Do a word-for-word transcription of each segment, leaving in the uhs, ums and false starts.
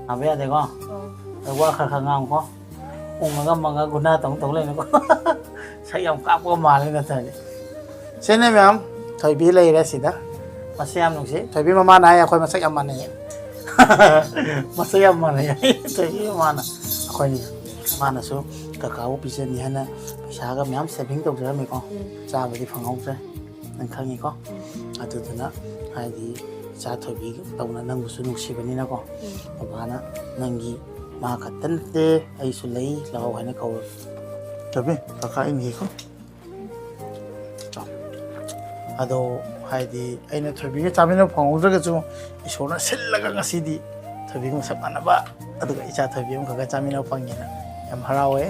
ꯁꯥꯕ ꯌꯥꯗꯦꯀꯣ? ꯑꯣ꯫ ꯑꯗ ꯋꯥ ꯈꯔ ꯈꯔ ꯉꯥꯡꯉꯨꯀꯣ꯫ ꯎꯪꯉꯒ ꯃꯪꯉꯒ ꯒꯨꯅꯥ ꯇꯧ ꯇꯧ ꯂꯩꯅꯨꯀꯣ꯫ ꯁꯛ ꯌꯥꯝ ꯀꯥꯛꯄꯒ ꯃꯥꯜꯂꯦ ꯅꯠꯇ꯭ꯔꯗꯤ꯫ ꯁꯤꯅꯦ ꯃꯌꯥꯝ, ꯊꯣꯏꯕꯤ ꯂꯩꯔꯦ ꯁꯤꯗ꯫ ꯃꯁꯤ ꯌꯥꯝ ꯅꯨꯡꯁꯤ꯫ ꯊꯣꯏꯕꯤ ꯃꯃꯥꯅ ꯍꯥꯏ ꯑꯩꯈꯣꯏ ꯃꯁꯛ ꯌꯥꯝ ꯃꯥꯟꯅꯩꯌꯦ꯫ ꯃꯁꯛ ꯌꯥꯝ ꯃꯥꯟꯅꯩ꯫ ꯊꯣꯏꯕꯤ ꯃꯃꯥꯅ ꯑꯩꯈꯣꯏꯅꯤ꯫ ꯃꯥꯅꯁꯨ ꯀꯀꯥꯕꯨ ꯄꯤꯖꯅꯤ ꯍꯥꯏꯅ ꯄꯩꯁꯥꯒ ꯃꯌꯥꯝ saving ꯇꯧꯖꯔꯝꯃꯤꯀꯣ꯫ ꯎꯝ꯫ ꯆꯥꯕꯗꯤ ꯐꯪꯍꯧꯗ꯭ꯔꯦ꯫ ꯅꯪ ꯈꯪꯉꯤꯀꯣ? ꯎꯝ꯫ ꯑꯗꯨꯗꯨꯅ ꯍꯥꯏꯗꯤ ꯏꯆꯥ ꯊꯣꯏꯕꯤ ꯇꯧꯅ ꯅꯪꯕꯨꯁꯨ ꯅꯨꯡꯁꯤꯕꯅꯤꯅꯀꯣ꯫ ꯎꯝ꯫ ꯕꯕꯥꯅ ꯅꯪꯒꯤ ꯃꯥ ꯈꯛꯇ ꯅꯠꯇꯦ, ꯑꯩꯁꯨ ꯂꯩ, ꯂꯥꯛꯑꯣ ꯍꯥꯏꯅ ꯀꯧꯔꯦ꯫ ꯊꯣꯏꯕꯤ, ꯀꯀꯥ ꯏꯟꯈꯤꯀꯣ꯫ ꯆꯥꯎ꯫ ꯑꯗꯣ ꯍꯥꯏꯗꯤ ꯑꯩꯅ ꯊꯣꯏꯕꯤꯒ ꯆꯥꯃꯤꯟꯅꯕ ꯐꯪꯍꯧꯗ꯭ꯔꯒꯁꯨ ꯏꯁꯣꯔꯅ ꯁꯤꯜꯂꯒ ꯉꯁꯤꯗꯤ ꯊꯣꯏꯕꯤꯒ ꯃꯁꯛ ꯃꯥꯟꯅꯕ ꯑꯗꯨꯒ ꯏꯆꯥ ꯊꯣꯏꯕꯤ ꯑꯃꯈꯛꯀ ꯆꯥꯃꯤꯟꯅꯕ ꯐꯪꯉꯦꯅ ꯌꯥꯝ ꯍꯔꯥꯎꯋꯦ꯫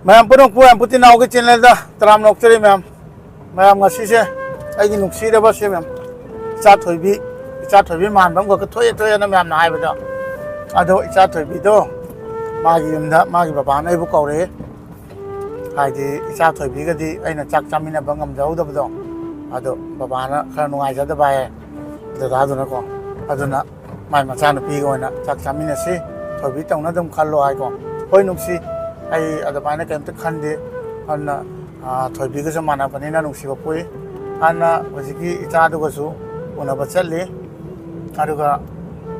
ꯃꯌꯥꯝ ꯄꯨꯝꯅꯃꯛꯄꯨ ꯌꯥꯝ ꯄꯨꯇꯤ ꯅꯥꯎꯒꯤ ꯆꯦꯅꯦꯜꯗ ꯇꯔꯥꯝꯅ ꯑꯣꯛꯆꯔꯤ ꯃꯌꯥꯝ꯫ ꯃꯌꯥꯝ ꯉꯁꯤꯁꯦ ꯑꯩꯒꯤ ꯅꯨꯡꯁꯤꯔꯕꯁꯦ ꯃꯌꯥꯝ, ꯏꯆꯥ ꯊꯣꯏꯕꯤ, ꯏꯆꯥ ꯊꯣꯏꯕꯤ ꯃꯥꯟꯕ ꯑꯃꯈꯛ ꯊꯣꯛꯑꯦ ꯊꯣꯛꯑꯦꯅ ꯃꯌꯥꯝꯅ ꯍꯥꯏꯕꯗꯣ, ꯑꯗꯣ ꯏꯆꯥ ꯊꯣꯏꯕꯤꯗꯣ ꯃꯥꯒꯤ ꯌꯨꯝꯗ ꯃꯥꯒꯤ ꯕꯕꯥꯅ ꯑꯩꯕꯨ ꯀꯧꯔꯛꯑꯦ꯫ ꯍꯥꯏꯗꯤ ꯏꯆꯥ ꯊꯣꯏꯕꯤꯒꯗꯤ ꯑꯩꯅ ꯆꯥꯛ ꯆꯥꯃꯤꯟꯅꯕ ꯉꯝꯖꯍꯧꯗꯕꯗꯣ, ꯑꯗꯣ ꯕꯕꯥꯅ ꯈꯔ ꯅꯨꯡꯉꯥꯏꯖꯗꯕ ꯍꯥꯏꯌꯦ ꯗꯗꯥꯗꯨꯅꯀꯣ꯫ ꯑꯗꯨꯅ ꯃꯥꯏ ꯃꯆꯥꯅꯨꯄꯤꯒ ꯑꯣꯏꯅ ꯆꯥꯛ ꯆꯥꯃꯤꯟꯅꯁꯤ, ꯊꯣꯏꯕꯤ ꯇꯧꯅ ꯑꯗꯨꯝ ꯈꯜꯂꯣ ꯍꯥꯏꯀꯣ꯫ ꯍꯣꯏ ꯅꯨꯡꯁꯤ, ꯑꯩ ꯑꯗꯨꯃꯥꯏꯅ ꯀꯩꯝꯇ ꯈꯟꯗꯦ꯫ ꯑꯗꯨꯅ, ꯑꯥ, ꯊꯣꯏꯕꯤꯒꯁꯨ ꯃꯥꯟꯅꯕꯅꯤꯅ ꯅꯨꯡꯁꯤꯕ ꯄꯣꯛꯏ꯫ ꯑꯗꯨꯅ ꯍꯧꯖꯤꯛꯀꯤ ꯏꯆꯥꯗꯨꯒꯁꯨ ꯎꯅꯕ ꯆꯠꯂꯤ꯫ ꯑꯗꯨꯒ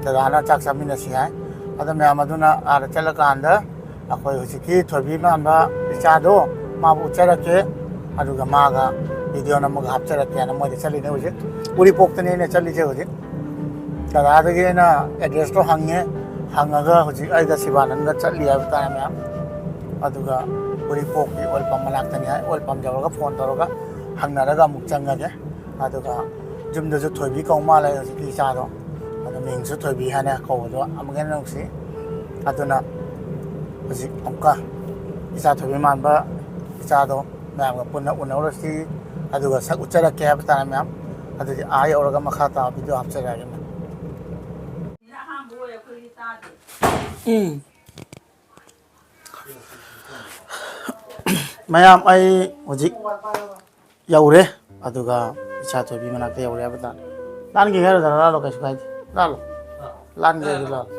ꯗꯗꯥꯅ ꯆꯥꯛ ꯆꯥꯃꯤꯟꯅꯁꯤ ꯍꯥꯏ꯫ ꯑꯗꯣ ꯃꯌꯥꯝ ꯑꯗꯨꯅ ꯑꯥꯗ ꯆꯠꯂꯀꯥꯟꯗ ꯑꯩꯈꯣꯏ ꯍꯧꯖꯤꯛꯀꯤ ꯊꯣꯏꯕꯤ ꯃꯥꯟꯕ ꯏꯆꯥꯗꯣ ꯃꯥꯕꯨ ꯎꯠꯆꯔꯛꯀꯦ꯫ ꯑꯗꯨꯒ ꯃꯥꯒ video ꯅꯝꯃꯒ ꯍꯥꯞꯆꯔꯛꯀꯦꯅ ꯃꯣꯏꯗ ꯆꯠꯂꯤꯅꯦ ꯍꯧꯖꯤꯛ꯫ ꯎꯔꯤꯄꯣꯛꯇꯅꯦ ꯑꯩꯅ ꯆꯠꯂꯤꯁꯦ ꯍꯧꯖꯤꯛ꯫ ꯗꯗꯥꯗꯒꯤ ꯑꯩꯅ address ꯇꯣ ꯍꯪꯉꯦ꯫ ꯍꯪꯉꯒ ꯍꯧꯖꯤꯛ ꯑꯩꯒ ꯁꯤꯕꯥꯅꯟꯗ ꯆꯠꯂꯤ ꯍꯥꯏꯕ ꯇꯥꯔꯦ ꯃꯌꯥꯝ꯫ ꯑꯗꯨꯒ ꯎꯔꯤꯄꯣꯛꯀꯤ oil pump ꯃꯅꯥꯛꯇꯅꯤ ꯍꯥꯏ꯫ Oil pump ꯌꯧꯔꯒ phone ꯇꯧꯔꯒ ꯍꯪꯅꯔꯒ ꯑꯃꯨꯛ ꯆꯪꯉꯒꯦ꯫ ꯑꯗꯨꯒ ꯌꯨꯝꯗꯁꯨ ꯊꯣꯏꯕꯤ ꯀꯧ ꯃꯥꯜꯂꯦ ꯍꯧꯖꯤꯛꯀꯤ ꯏꯆꯥꯗꯣ꯫ ꯑꯗꯣ ꯃꯤꯡꯁꯨ ꯊꯣꯏꯕꯤ ꯍꯥꯏꯅ ꯀꯧꯕꯗꯣ ꯑꯃꯨꯛꯀ ꯍꯦꯟꯅ ꯅꯨꯡꯁꯤ꯫ ꯑꯗꯨꯅ ꯍꯧꯖꯤꯛ ꯑꯃꯨꯛꯀ ꯏꯆꯥ ꯊꯣꯏꯕꯤ ꯃꯥꯟꯕ ꯏꯆꯥꯗꯣ ꯃꯌꯥꯝꯒ ꯄꯨꯟꯅ ꯎꯅꯧꯔꯁꯤ꯫ ꯑꯗꯨꯒ ꯁꯛ ꯎꯠꯆꯔꯛꯀꯦ ꯍꯥꯏꯕ ꯇꯥꯔꯦ ꯃꯌꯥꯝ꯫ ꯑꯗꯨꯗꯤ ꯑꯥ ꯌꯧꯔꯒ ꯃꯈꯥ ꯇꯥꯕ video ꯍꯥꯞꯆꯔꯛꯑꯒꯦ ꯃꯌꯥꯝ꯫ ꯎꯝ꯫ ꯃꯌꯥꯝ, ꯑꯩ ꯍꯧꯖꯤꯛ ꯌꯧꯔꯦ꯫ ꯑꯗꯨꯒ ꯏꯆꯥ ꯊꯣꯏꯕꯤ ꯃꯅꯥꯛꯇ ꯌꯧꯔꯦ ꯍꯥꯏꯕ ꯇꯥꯔꯦ꯫ ꯂꯥꯟꯒꯦ ꯍꯥꯏꯔꯣ? ꯂꯥꯜꯂꯣ, ꯀꯩꯁꯨ ꯀꯥꯏꯗꯦ꯫ ꯂꯥꯜꯂꯣ꯫ ꯂꯥꯟꯒꯦ ꯍꯥꯏꯔꯗꯤ ꯂꯥꯜꯂꯣ꯫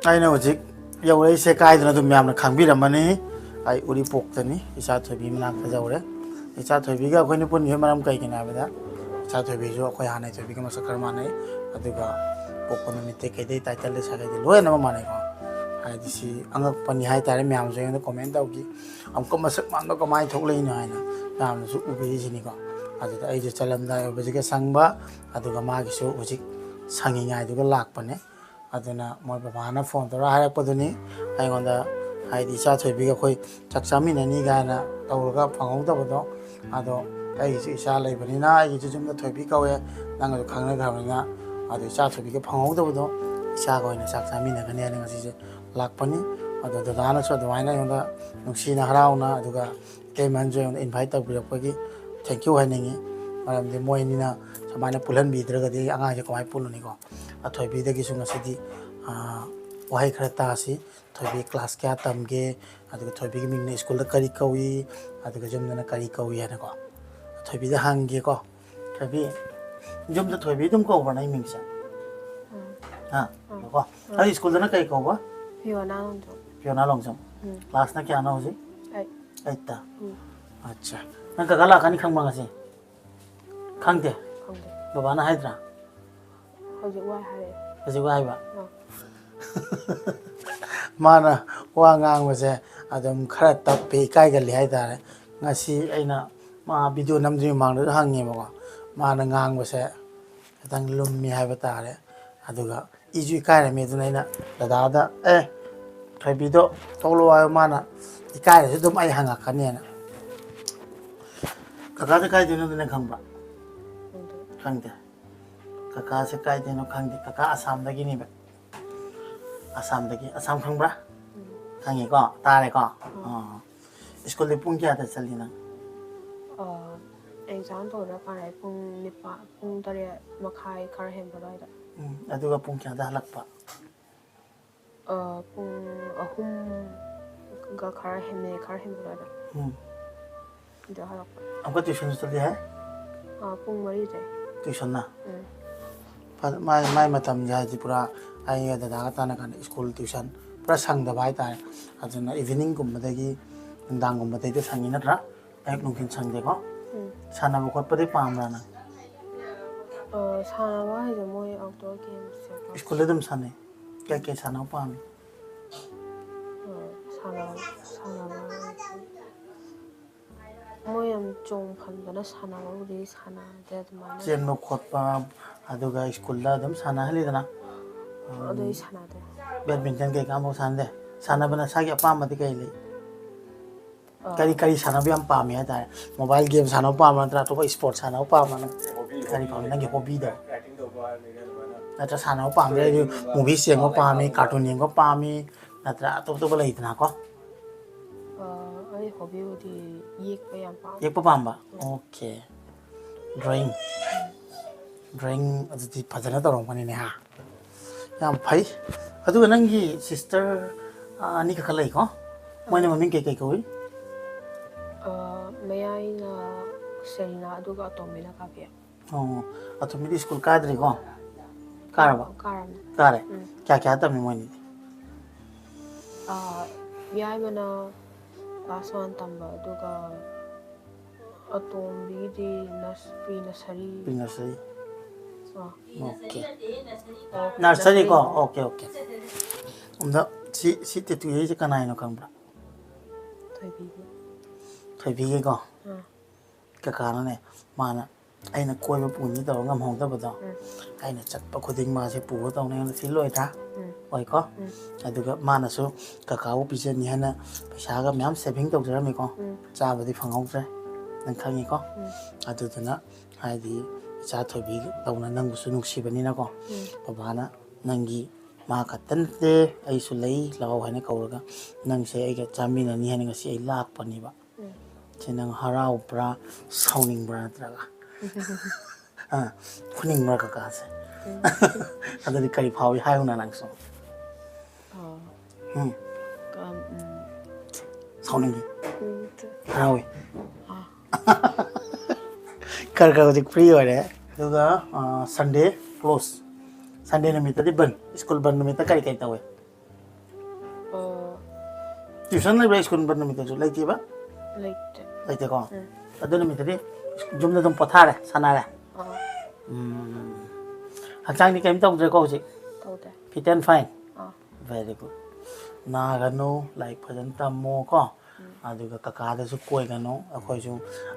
ꯑꯩꯅ ꯍꯧꯖꯤꯛ ꯌꯧꯔꯛꯏꯁꯦ ꯀꯥꯏꯗꯅꯣ ꯑꯗꯨꯝ ꯃꯌꯥꯝꯅ ꯈꯪꯕꯤꯔꯝꯃꯅꯤ꯫ ꯑꯩ ꯎꯔꯤꯄꯣꯛꯇꯅꯤ꯫ ꯏꯆꯥ ꯊꯣꯏꯕꯤ ꯃꯅꯥꯛꯇ ꯌꯧꯔꯦ꯫ ꯏꯆꯥ ꯊꯣꯏꯕꯤꯒ ꯑꯩꯈꯣꯏꯅ ꯄꯨꯟꯈꯤꯕ ꯃꯔꯝ ꯀꯩꯒꯤꯅꯣ ꯍꯥꯏꯕꯗ, ꯏꯆꯥ ꯊꯣꯏꯕꯤꯁꯨ ꯑꯩꯈꯣꯏ ꯍꯥꯟꯅ ꯊꯣꯏꯕꯤꯒ ꯃꯁꯛ ꯈꯔ ꯃꯥꯟꯅꯩ꯫ ꯑꯗꯨꯒ ꯄꯣꯛꯄ ꯅꯨꯃꯤꯠꯇꯩ ꯀꯩꯗꯩ, ꯇꯥꯏꯇꯜꯗꯩ ꯁꯥꯒꯩꯗꯩ ꯂꯣꯏꯅꯃꯛ ꯃꯥꯟꯅꯩꯀꯣ꯫ ꯍꯥꯏꯗꯤ ꯁꯤ ꯑꯉꯛꯄꯅꯤ ꯍꯥꯏꯇꯥꯔꯦ꯫ ꯃꯌꯥꯝꯁꯨ ꯑꯩꯉꯣꯟꯗ ꯀꯣꯃꯦꯟ ꯇꯧꯈꯤ, "ꯑꯃꯨꯛꯀ ꯃꯁꯛ ꯃꯥꯟꯕ ꯀꯃꯥꯏꯅ ꯊꯣꯛꯂꯛꯏꯅꯣ?" ꯍꯥꯏꯅ ꯃꯌꯥꯝꯅꯁꯨ ꯎꯕꯤꯔꯤꯁꯤꯅꯤꯀꯣ꯫ ꯑꯗꯨꯗ ꯑꯩꯁꯨ ꯆꯠꯂꯝꯗꯥꯏ ꯑꯣꯏꯕꯁꯤꯒ ꯁꯪꯕ, ꯑꯗꯨꯒ ꯃꯥꯒꯤꯁꯨ ꯍꯧꯖꯤꯛ ꯁꯪꯉꯤꯉꯥꯏꯗꯨꯒ ꯂꯥꯛꯄꯅꯦ꯫ ꯑꯗꯨꯅ ꯃꯣꯏ ꯕꯕꯥꯅ ꯐꯣꯟ ꯇꯧꯔ ꯍꯥꯏꯔꯛꯄꯗꯨꯅꯤ ꯑꯩꯉꯣꯟꯗ, ꯍꯥꯏꯗꯤ ꯏꯆꯥ ꯊꯣꯏꯕꯤꯒ ꯑꯩꯈꯣꯏ ꯆꯥꯛ ꯆꯥꯃꯤꯟꯅꯅꯤ ꯀꯥꯏꯅ ꯇꯧꯔꯒ ꯐꯪꯍꯧꯗꯕꯗꯣ꯫ ꯑꯗꯣ ꯑꯩꯒꯤꯁꯨ ꯏꯆꯥ ꯂꯩꯕꯅꯤꯅ, ꯑꯩꯒꯤꯁꯨ ꯌꯨꯝꯗ ꯊꯣꯏꯕꯤ ꯀꯧꯋꯦ, ꯅꯪꯒꯁꯨ ꯈꯪꯅꯈ꯭ꯔꯕꯅꯤꯅ꯫ ꯑꯗꯣ ꯏꯆꯥ ꯊꯣꯏꯕꯤꯒ ꯐꯪꯍꯧꯗꯕꯗꯣ, ꯏꯆꯥꯒ ꯑꯣꯏꯅ ꯆꯥꯛ ꯆꯥꯃꯤꯟꯅꯒꯅꯤ ꯍꯥꯏꯅ ꯉꯁꯤꯁꯦ ꯂꯥꯛꯄꯅꯤ꯫ ꯑꯗꯣ ꯗꯗꯥꯅꯁꯨ ꯑꯗꯨꯃꯥꯏꯅ ꯑꯩꯉꯣꯟꯗ ꯅꯨꯡꯁꯤꯅ ꯍꯔꯥꯎꯅ, ꯑꯗꯨꯒ ꯏꯇꯩꯃꯅꯁꯨ ꯑꯩꯉꯣꯟꯗ ꯏꯟꯚꯥꯏꯠ ꯇꯧꯕꯤꯔꯛꯄꯒꯤ thank you ꯍꯥꯏꯅꯤꯡꯉꯤ꯫ ꯃꯔꯝꯗꯤ ꯃꯣꯏ ꯑꯅꯤꯅ ꯁꯨꯃꯥꯏꯅ ꯄꯨꯜꯍꯟꯕꯤꯗ꯭ꯔꯒꯗꯤ ꯑꯩ ꯑꯉꯥꯡꯁꯦ ꯀꯃꯥꯏꯅ ꯄꯨꯜꯂꯨꯅꯤꯀꯣ? ꯑꯊꯣꯏꯕꯤꯗꯒꯤꯁꯨ ꯉꯁꯤꯗꯤ, ꯑꯥ, ꯋꯥꯍꯩ ꯈꯔ ꯇꯥꯁꯤ꯫ ꯊꯣꯏꯕꯤ ꯀ꯭ꯂꯥꯁ ꯀꯌꯥ ꯇꯝꯒꯦ? ꯑꯗꯨꯒ ꯊꯣꯏꯕꯤꯒꯤ ꯃꯤꯡꯅ ꯁ꯭ꯀꯨꯜꯗ ꯀꯔꯤ ꯀꯧꯏ? ꯑꯗꯨꯒ ꯌꯨꯝꯗꯅ ꯀꯔꯤ ꯀꯧꯏ ꯍꯥꯏꯅꯀꯣ? ꯊꯣꯏꯕꯤꯗ ꯍꯪꯒꯦꯀꯣ꯫ ꯊꯣꯏꯕꯤ, ꯌꯨꯝꯗ ꯊꯣꯏꯕꯤ ꯑꯗꯨꯝ ꯀꯧꯕ꯭ꯔꯥ ꯅꯪ ꯃꯤꯡꯁꯦ? ꯎꯝ꯫ ꯍꯥ? ꯎꯝ꯫ ꯀꯣ? ꯎꯝ꯫ ꯑꯗꯨ ꯁ꯭ꯀꯨꯜꯗꯅ ꯀꯔꯤ ꯀꯧꯕ? ꯐꯤꯌꯣꯅꯥ ꯂꯣꯡꯖꯝ꯫ ꯐꯤꯌꯣꯅꯥ ꯂꯣꯡꯖꯝ꯫ ꯎꯝ꯫ ꯀ꯭ꯂꯥꯁꯅ ꯀꯌꯥꯅꯣ ꯍꯧꯖꯤꯛ? ꯑꯩꯠ꯫ ꯑꯩꯠꯇ? ꯎꯝ꯫ ꯑꯠꯆꯥ꯫ ꯅꯪ ꯀꯀꯥ ꯂꯥꯛꯀꯅꯤ ꯈꯪꯕ꯭ꯔꯥ ꯉꯁꯤ? ꯈꯪꯗꯦ? ꯈꯪꯗꯦ꯫ ꯕꯕꯥꯅ ꯍꯥꯏꯗ꯭ꯔꯥ? ꯍꯧꯖꯤꯛ ꯋꯥꯏ ꯍꯥꯏꯔꯛꯑꯦ꯫ ꯍꯧꯖꯤꯛ ꯋꯥꯏ ꯍꯥꯏꯕ? ꯑꯥ꯫ ꯃꯥꯅ ꯋꯥ ꯉꯥꯡꯕꯁꯦ ꯑꯗꯨꯝ ꯈꯔ ꯇꯞꯄꯤ, ꯏꯀꯥꯏꯒꯜꯂꯤ ꯍꯥꯏꯇꯥꯔꯦ꯫ ꯉꯁꯤ ꯑꯩꯅ ꯃꯥ ꯚꯤꯗꯤꯑꯣ ꯅꯝꯗ꯭ꯔꯤꯉꯩ ꯃꯃꯥꯡꯗꯁꯨ ꯍꯪꯉꯦꯕꯀꯣ꯫ ꯃꯥꯅ ꯉꯥꯡꯕꯁꯦ ꯈꯤꯇꯪ ꯂꯨꯝꯃꯤ ꯍꯥꯏꯕ ꯇꯥꯔꯦ꯫ ꯑꯗꯨꯒ ꯏꯁꯨ ꯏꯀꯥꯏꯔꯝꯃꯤ꯫ ꯑꯗꯨꯅ ꯑꯩꯅ ꯗꯗꯥꯗ, "ꯑꯦ, ꯊꯣꯏꯕꯤꯗꯣ ꯊꯣꯛꯂꯛꯑꯣ" ꯍꯥꯏꯕ꯫ ꯃꯥꯅ ꯏꯀꯥꯏꯔꯁꯨ ꯑꯗꯨꯝ ꯑꯩ ꯍꯪꯉꯛꯀꯅꯦꯅ꯫ ꯀꯀꯥꯁꯦ ꯀꯥꯏꯗꯩꯅꯣ ꯑꯗꯨꯅ ꯈꯪꯕ꯭ꯔꯥ? ꯈꯪꯗꯦ꯫ ꯈꯪꯗꯦ꯫ ꯀꯀꯥꯁꯦ ꯀꯥꯏꯗꯩꯅꯣ ꯈꯪꯗꯦ꯫ ꯀꯀꯥ ꯑꯁꯥꯝꯗꯒꯤꯅꯦꯕ꯫ ꯑꯁꯥꯝꯗꯒꯤ꯫ ꯑꯁꯥꯝ ꯈꯪꯕ꯭ꯔꯥ? ꯎꯝ꯫ ꯈꯪꯉꯤꯀꯣ? ꯇꯥꯔꯦꯀꯣ? ꯎꯝ꯫ ꯑꯣ꯫ ꯁ꯭ꯀꯨꯜꯗꯤ ꯄꯨꯡ ꯀꯌꯥꯗ ꯆꯠꯂꯤ ꯅꯪ? ꯑꯥ, ꯑꯦꯛꯖꯥꯝ ꯇꯧꯔꯀꯥꯟꯗ ꯄꯨꯡ ꯅꯤꯄꯥꯜ, ꯄꯨꯡ ꯇꯔꯦꯠ ꯃꯈꯥꯏ ꯈꯔ ꯍꯦꯟꯕ ꯑꯗꯨꯋꯥꯏꯗ꯫ ꯎꯝ, ꯑꯗꯨꯒ ꯄꯨꯡ ꯀꯌꯥꯗ ꯍꯜꯂꯛꯄ? ꯑ, ꯄꯨꯡ ꯑꯍꯨꯝꯒ ꯈꯔ ꯍꯦꯟꯅ, ꯈꯔ ꯍꯦꯟꯕ ꯑꯗꯨꯋꯥꯏꯗ꯫ ꯎꯝ. ꯑꯗꯨ ꯍꯜꯂꯛꯄ꯫ ꯑꯃꯨꯛꯀ ꯇ꯭ꯌꯨꯁꯟꯁꯨ ꯆꯠꯂꯤ ꯍꯥꯏ? ꯑ, ꯄꯨꯡ ꯃꯔꯤꯗꯩ꯫ ꯇ꯭ꯌꯨꯁꯟꯅ? ꯎꯝ. ꯐ- ꯃꯥꯏ ꯃꯥꯏ ꯃꯇꯝꯁꯦ ꯍꯥꯏꯗꯤ ꯄꯨꯔꯥ ꯑꯩꯒ ꯗꯗꯥꯒ ꯇꯥꯟꯅ ꯀꯥꯟꯗ ꯁ꯭ꯀꯨꯜ ꯇ꯭ꯌꯨꯁꯟ ꯄꯨꯔꯥ ꯁꯪꯗꯕ ꯍꯥꯏꯇꯥꯔꯦ꯫ ꯑꯗꯨꯅ ꯏꯚꯤꯅꯤꯡꯒꯨꯝꯕꯗꯒꯤ ꯅꯨꯡꯗꯥꯡꯒꯨꯝꯕꯗꯩꯗ ꯁꯪꯉꯤ ꯅꯠꯇ꯭ꯔꯥ? ꯑꯌꯨꯛ ꯅꯨꯡꯊꯤꯜ ꯁꯪꯗꯦꯀꯣ? ꯎꯝ. ꯁꯥꯟꯅꯕ ꯈꯣꯠꯄꯗꯤ ꯄꯥꯝꯕ꯭ꯔꯥ ꯅꯪ? ꯑ, ꯁꯥꯟꯅꯕ ꯍꯥꯏꯁꯦ ꯃꯣꯏ ꯑꯥꯎꯠꯗꯣꯔ ꯒꯦꯝꯁꯁꯦ꯫ ꯁ꯭ꯀꯨꯜꯗ ꯑꯗꯨꯝ ꯁꯥꯟꯅꯩ? ꯀꯩ ꯀꯩ ꯁꯥꯟꯅꯕ ꯄꯥꯝꯃꯤ? ꯑ, ꯁꯥꯟꯅꯕ, ꯁꯥꯟꯅꯕ ꯍꯥꯏꯁꯦ ꯃꯣꯏ ꯌꯥꯝ ꯆꯣꯡ ꯐꯟꯗꯅ ꯁꯥꯟꯅꯕꯕꯨꯗꯤ ꯁꯥꯟꯅꯗꯦ ꯑꯗꯨꯃꯥꯏꯅ꯫ ꯆꯦꯟꯕ ꯈꯣꯠꯄ, ꯑꯗꯨꯒ ꯁ꯭ꯀꯨꯜꯗ ꯑꯗꯨꯝ ꯁꯥꯟꯅꯍꯜꯂꯤꯗꯅ? ꯑꯗꯨ ꯑꯩ ꯁꯥꯟꯅꯗꯦ꯫ ꯕꯦꯗꯃꯤꯟꯇꯟ ꯀꯩꯀꯥ ꯑꯃꯐꯥꯎ ꯁꯥꯟꯅꯗꯦ? ꯁꯥꯟꯅꯕ ꯅꯁꯥꯒꯤ ꯑꯄꯥꯝꯕꯗꯤ ꯀꯩ ꯂꯩ? ꯑ, ꯀꯔꯤ ꯀꯔꯤ ꯁꯥꯟꯅꯕ ꯌꯥꯝ ꯄꯥꯝꯃꯤ ꯍꯥꯏꯇꯥꯔꯦ? ꯃꯣꯕꯥꯏꯜ ꯒꯦꯝ ꯁꯥꯟꯅꯕ ꯄꯥꯝꯕ꯭ꯔꯥ, ꯅꯠꯇ꯭ꯔꯒ ꯑꯇꯣꯞꯄ ꯏꯁꯄꯣꯔꯠ ꯁꯥꯟꯅꯕ ꯄꯥꯝꯕ꯭ꯔꯥ? ꯅꯪ ꯀꯔꯤ ꯄꯥꯝꯃꯤ? ꯅꯪꯒꯤ ꯍꯣꯕꯤꯗꯣ ꯅꯠꯇ꯭ꯔꯒ ꯁꯥꯟꯅꯕ ꯄꯥꯝꯗ꯭ꯔꯦ, ꯑꯩꯗꯤ ꯃꯨꯚꯤꯁ ꯌꯦꯡꯕ ꯄꯥꯝꯃꯤ, ꯀꯥꯔꯇꯨꯟ ꯌꯦꯡꯕ ꯄꯥꯝꯃꯤ, ꯅꯠꯇ꯭ꯔꯒ ꯑꯇꯣꯞ ꯑꯇꯣꯞꯄ ꯂꯩꯗꯅꯀꯣ? ꯑ, ꯑꯩ ꯍꯣꯕꯤꯕꯨꯗꯤ ꯌꯦꯛꯄ ꯌꯥꯝ ꯄꯥꯝꯃꯦ꯫ ꯌꯦꯛꯄ ꯄꯥꯝꯕ? ꯑꯣꯀꯦ꯫ ꯗ꯭ꯔꯣꯌꯤꯡ? ꯗ꯭ꯔꯣꯌꯤꯡ ꯑꯗꯨꯗꯤ ꯐꯖꯅ ꯇꯧꯔꯝꯒꯅꯤꯅꯦ, ꯍꯥ? ꯌꯥꯝ ꯐꯩ꯫ ꯑꯗꯨꯒ ꯅꯪꯒꯤ ꯁꯤꯁꯇꯔ ꯑꯅꯤꯈꯛ ꯂꯩꯀꯣ? ꯃꯣꯏꯅ ꯃꯃꯤꯡ ꯀꯩꯀꯩ ꯀꯧꯏ? ꯑ, ꯃꯌꯥꯏꯅ ꯁꯦꯂꯤꯅꯥ, ꯑꯗꯨꯒ ꯑꯇꯣꯝꯕꯤꯅ ꯀꯥꯕꯤꯌꯥ꯫ ꯑꯣ, ꯑꯇꯣꯝꯕꯤꯗꯤ ꯁ꯭ꯀꯨꯜ ꯀꯥꯗ꯭ꯔꯤꯀꯣ? ꯀꯥꯔꯕ? ꯀꯥꯔꯝꯅꯤ꯫ ꯀꯥꯔꯦ? ꯎꯝ꯫ ꯀꯌꯥ ꯀꯌꯥ ꯇꯝꯃꯤ ꯃꯣꯏꯅꯤꯗꯤ? ꯑ, ꯌꯥꯏꯃꯅ ꯀ꯭ꯂꯥꯁ ꯋꯥꯟ ꯇꯝꯕ, ꯑꯗꯨꯒ ꯑꯇꯣꯝꯕꯤꯒꯤꯗꯤ ꯅꯁ-, ꯄ꯭ꯔꯤ ꯅꯁꯔꯤ꯫ Pre nursery. ꯑ, ꯑꯣꯀꯦ꯫ ꯑꯣ, ꯅꯁꯔꯤꯀꯣ? ꯅꯁꯔꯤ꯫ Okay, okay. ꯑꯗ ꯁꯤ, ꯁꯤ ꯇꯦꯇꯨ ꯌꯦꯛꯏꯁꯦ ꯀꯅꯥꯏꯅꯣ ꯈꯪꯕ꯭ꯔꯥ? ꯊꯣꯏꯕꯤꯒꯤ꯫ ꯊꯣꯏꯕꯤꯒꯤꯀꯣ? ꯑ, ꯀꯀꯥꯅꯅꯦ, ꯃꯥꯅ ꯑꯩꯅ ꯀꯣꯏꯕ ꯄꯨꯅꯤ ꯇꯧꯔ ꯉꯝꯍꯧꯗꯕꯗꯣ, ꯎꯝ꯫ ꯑꯩꯅ ꯆꯠꯄ ꯈꯨꯗꯤꯡ ꯃꯥꯁꯦ ꯄꯨꯕ ꯇꯧꯅꯤ, ꯑꯩꯉꯣꯟꯗ ꯐꯤꯜ ꯑꯣꯏꯗ꯭ꯔꯥ? ꯎꯝ꯫ ꯑꯣꯏꯀꯣ? ꯎꯝ꯫ ꯑꯗꯨꯒ ꯃꯥꯅꯁꯨ ꯀꯀꯥꯕꯨ ꯄꯤꯖꯅꯤ ꯍꯥꯏꯅ ꯄꯩꯁꯥꯒ ꯃꯌꯥꯝ ꯁꯦꯚꯤꯡ ꯇꯧꯖꯔꯝꯃꯤꯀꯣ? ꯎꯝ꯫ ꯆꯥꯕꯗꯤ ꯐꯪꯍꯧꯗ꯭ꯔꯦ, ꯅꯪ ꯈꯪꯉꯤꯀꯣ? ꯎꯝ꯫ ꯑꯗꯨꯗꯨꯅ ꯍꯥꯏꯗꯤ ꯏꯆꯥ ꯊꯣꯏꯕꯤ ꯇꯧꯅ ꯅꯪꯕꯨꯁꯨ ꯅꯨꯡꯁꯤꯕꯅꯤꯅꯀꯣ, ꯎꯝ꯫ ꯕꯕꯥꯅ ꯅꯪꯒꯤ, ꯃꯥ ꯈꯛꯇ ꯅꯠꯇꯦ, ꯑꯩꯁꯨ ꯂꯩ, ꯂꯥꯛꯑꯣ ꯍꯥꯏꯅ ꯀꯧꯔꯒ ꯅꯪꯁꯦ ꯑꯩꯒ ꯆꯥꯃꯤꯟꯅꯅꯤ ꯍꯥꯏꯅ ꯉꯁꯤ ꯑꯩ ꯂꯥꯛꯄꯅꯦꯕ꯫ ꯎꯝ꯫ ꯁꯤ ꯅꯪ ꯍꯔꯥꯎꯕ꯭ꯔꯥ, ꯁꯥꯎꯅꯤꯡꯕ꯭ꯔꯥ, ꯅꯠꯇ꯭ꯔꯒ ꯑꯥ, ꯐꯨꯅꯤꯡꯕ꯭ꯔꯥ ꯀꯀꯥꯁꯦ? ꯑꯗꯨꯗꯤ ꯀꯔꯤ ꯐꯥꯎꯏ ꯍꯥꯏꯌꯨꯅ ꯅꯪꯁꯨ? ꯑꯣ꯫ ꯎꯝ꯫ ꯀꯝ-, ꯎꯝ꯫ ꯁꯥꯎꯅꯤꯡꯉꯤ꯫ ꯎꯝ, ꯇ-, ꯍꯔꯥꯎꯏ꯫ ꯑꯥ꯫ ꯈꯔ ꯈꯔ ꯍꯧꯖꯤꯛ ꯐ꯭ꯔꯤ ꯑꯣꯏꯔꯦ꯫ ꯑꯗꯨꯒ ꯁꯟꯗꯦ ꯀ꯭ꯂꯣꯁ꯫ ꯁꯟꯗꯦ ꯅꯨꯃꯤꯠꯇꯗꯤ ꯕꯟ꯫ ꯁ꯭ꯀꯨꯜ ꯕꯟ ꯅꯨꯃꯤꯠꯇ ꯀꯔꯤ ꯀꯔꯤ ꯇꯧꯏ? ꯑꯣ꯫ ꯇ꯭ꯌꯨꯁꯟ ꯂꯩꯕ꯭ꯔꯥ ꯁ꯭ꯀꯨꯜ ꯕꯟ ꯅꯨꯃꯤꯠꯇꯁꯨ? ꯂꯩꯇꯦꯕ? ꯂꯩꯇꯦ꯫ ꯂꯩꯇꯦꯀꯣ? ꯎꯝ꯫ ꯑꯗꯨ ꯅꯨꯃꯤꯠꯇꯗꯤ ꯌꯨꯝꯗ ꯑꯗꯨꯝ ꯄꯣꯊꯥꯔꯦ, ꯁꯥꯟꯅꯔꯦ? ꯑꯥ꯫ ꯎꯝ꯫ ꯍꯛꯆꯥꯡꯗꯤ ꯀꯩꯝ ꯇꯧꯗ꯭ꯔꯦꯀꯣ ꯍꯧꯖꯤꯛ? ꯇꯧꯗꯦ꯫ Fit and fine? Ah. Very good. ꯅꯥꯒꯅꯨ, ꯂꯥꯏꯔꯤꯛ ꯐꯖꯅ ꯇꯝꯃꯣ ꯀꯣ꯫ ꯎꯝ꯫ ꯑꯗꯨꯒ ꯀꯀꯥꯗꯁꯨ ꯀꯣꯏꯒꯅꯨ꯫ ꯑꯩꯈꯣꯏꯁꯨ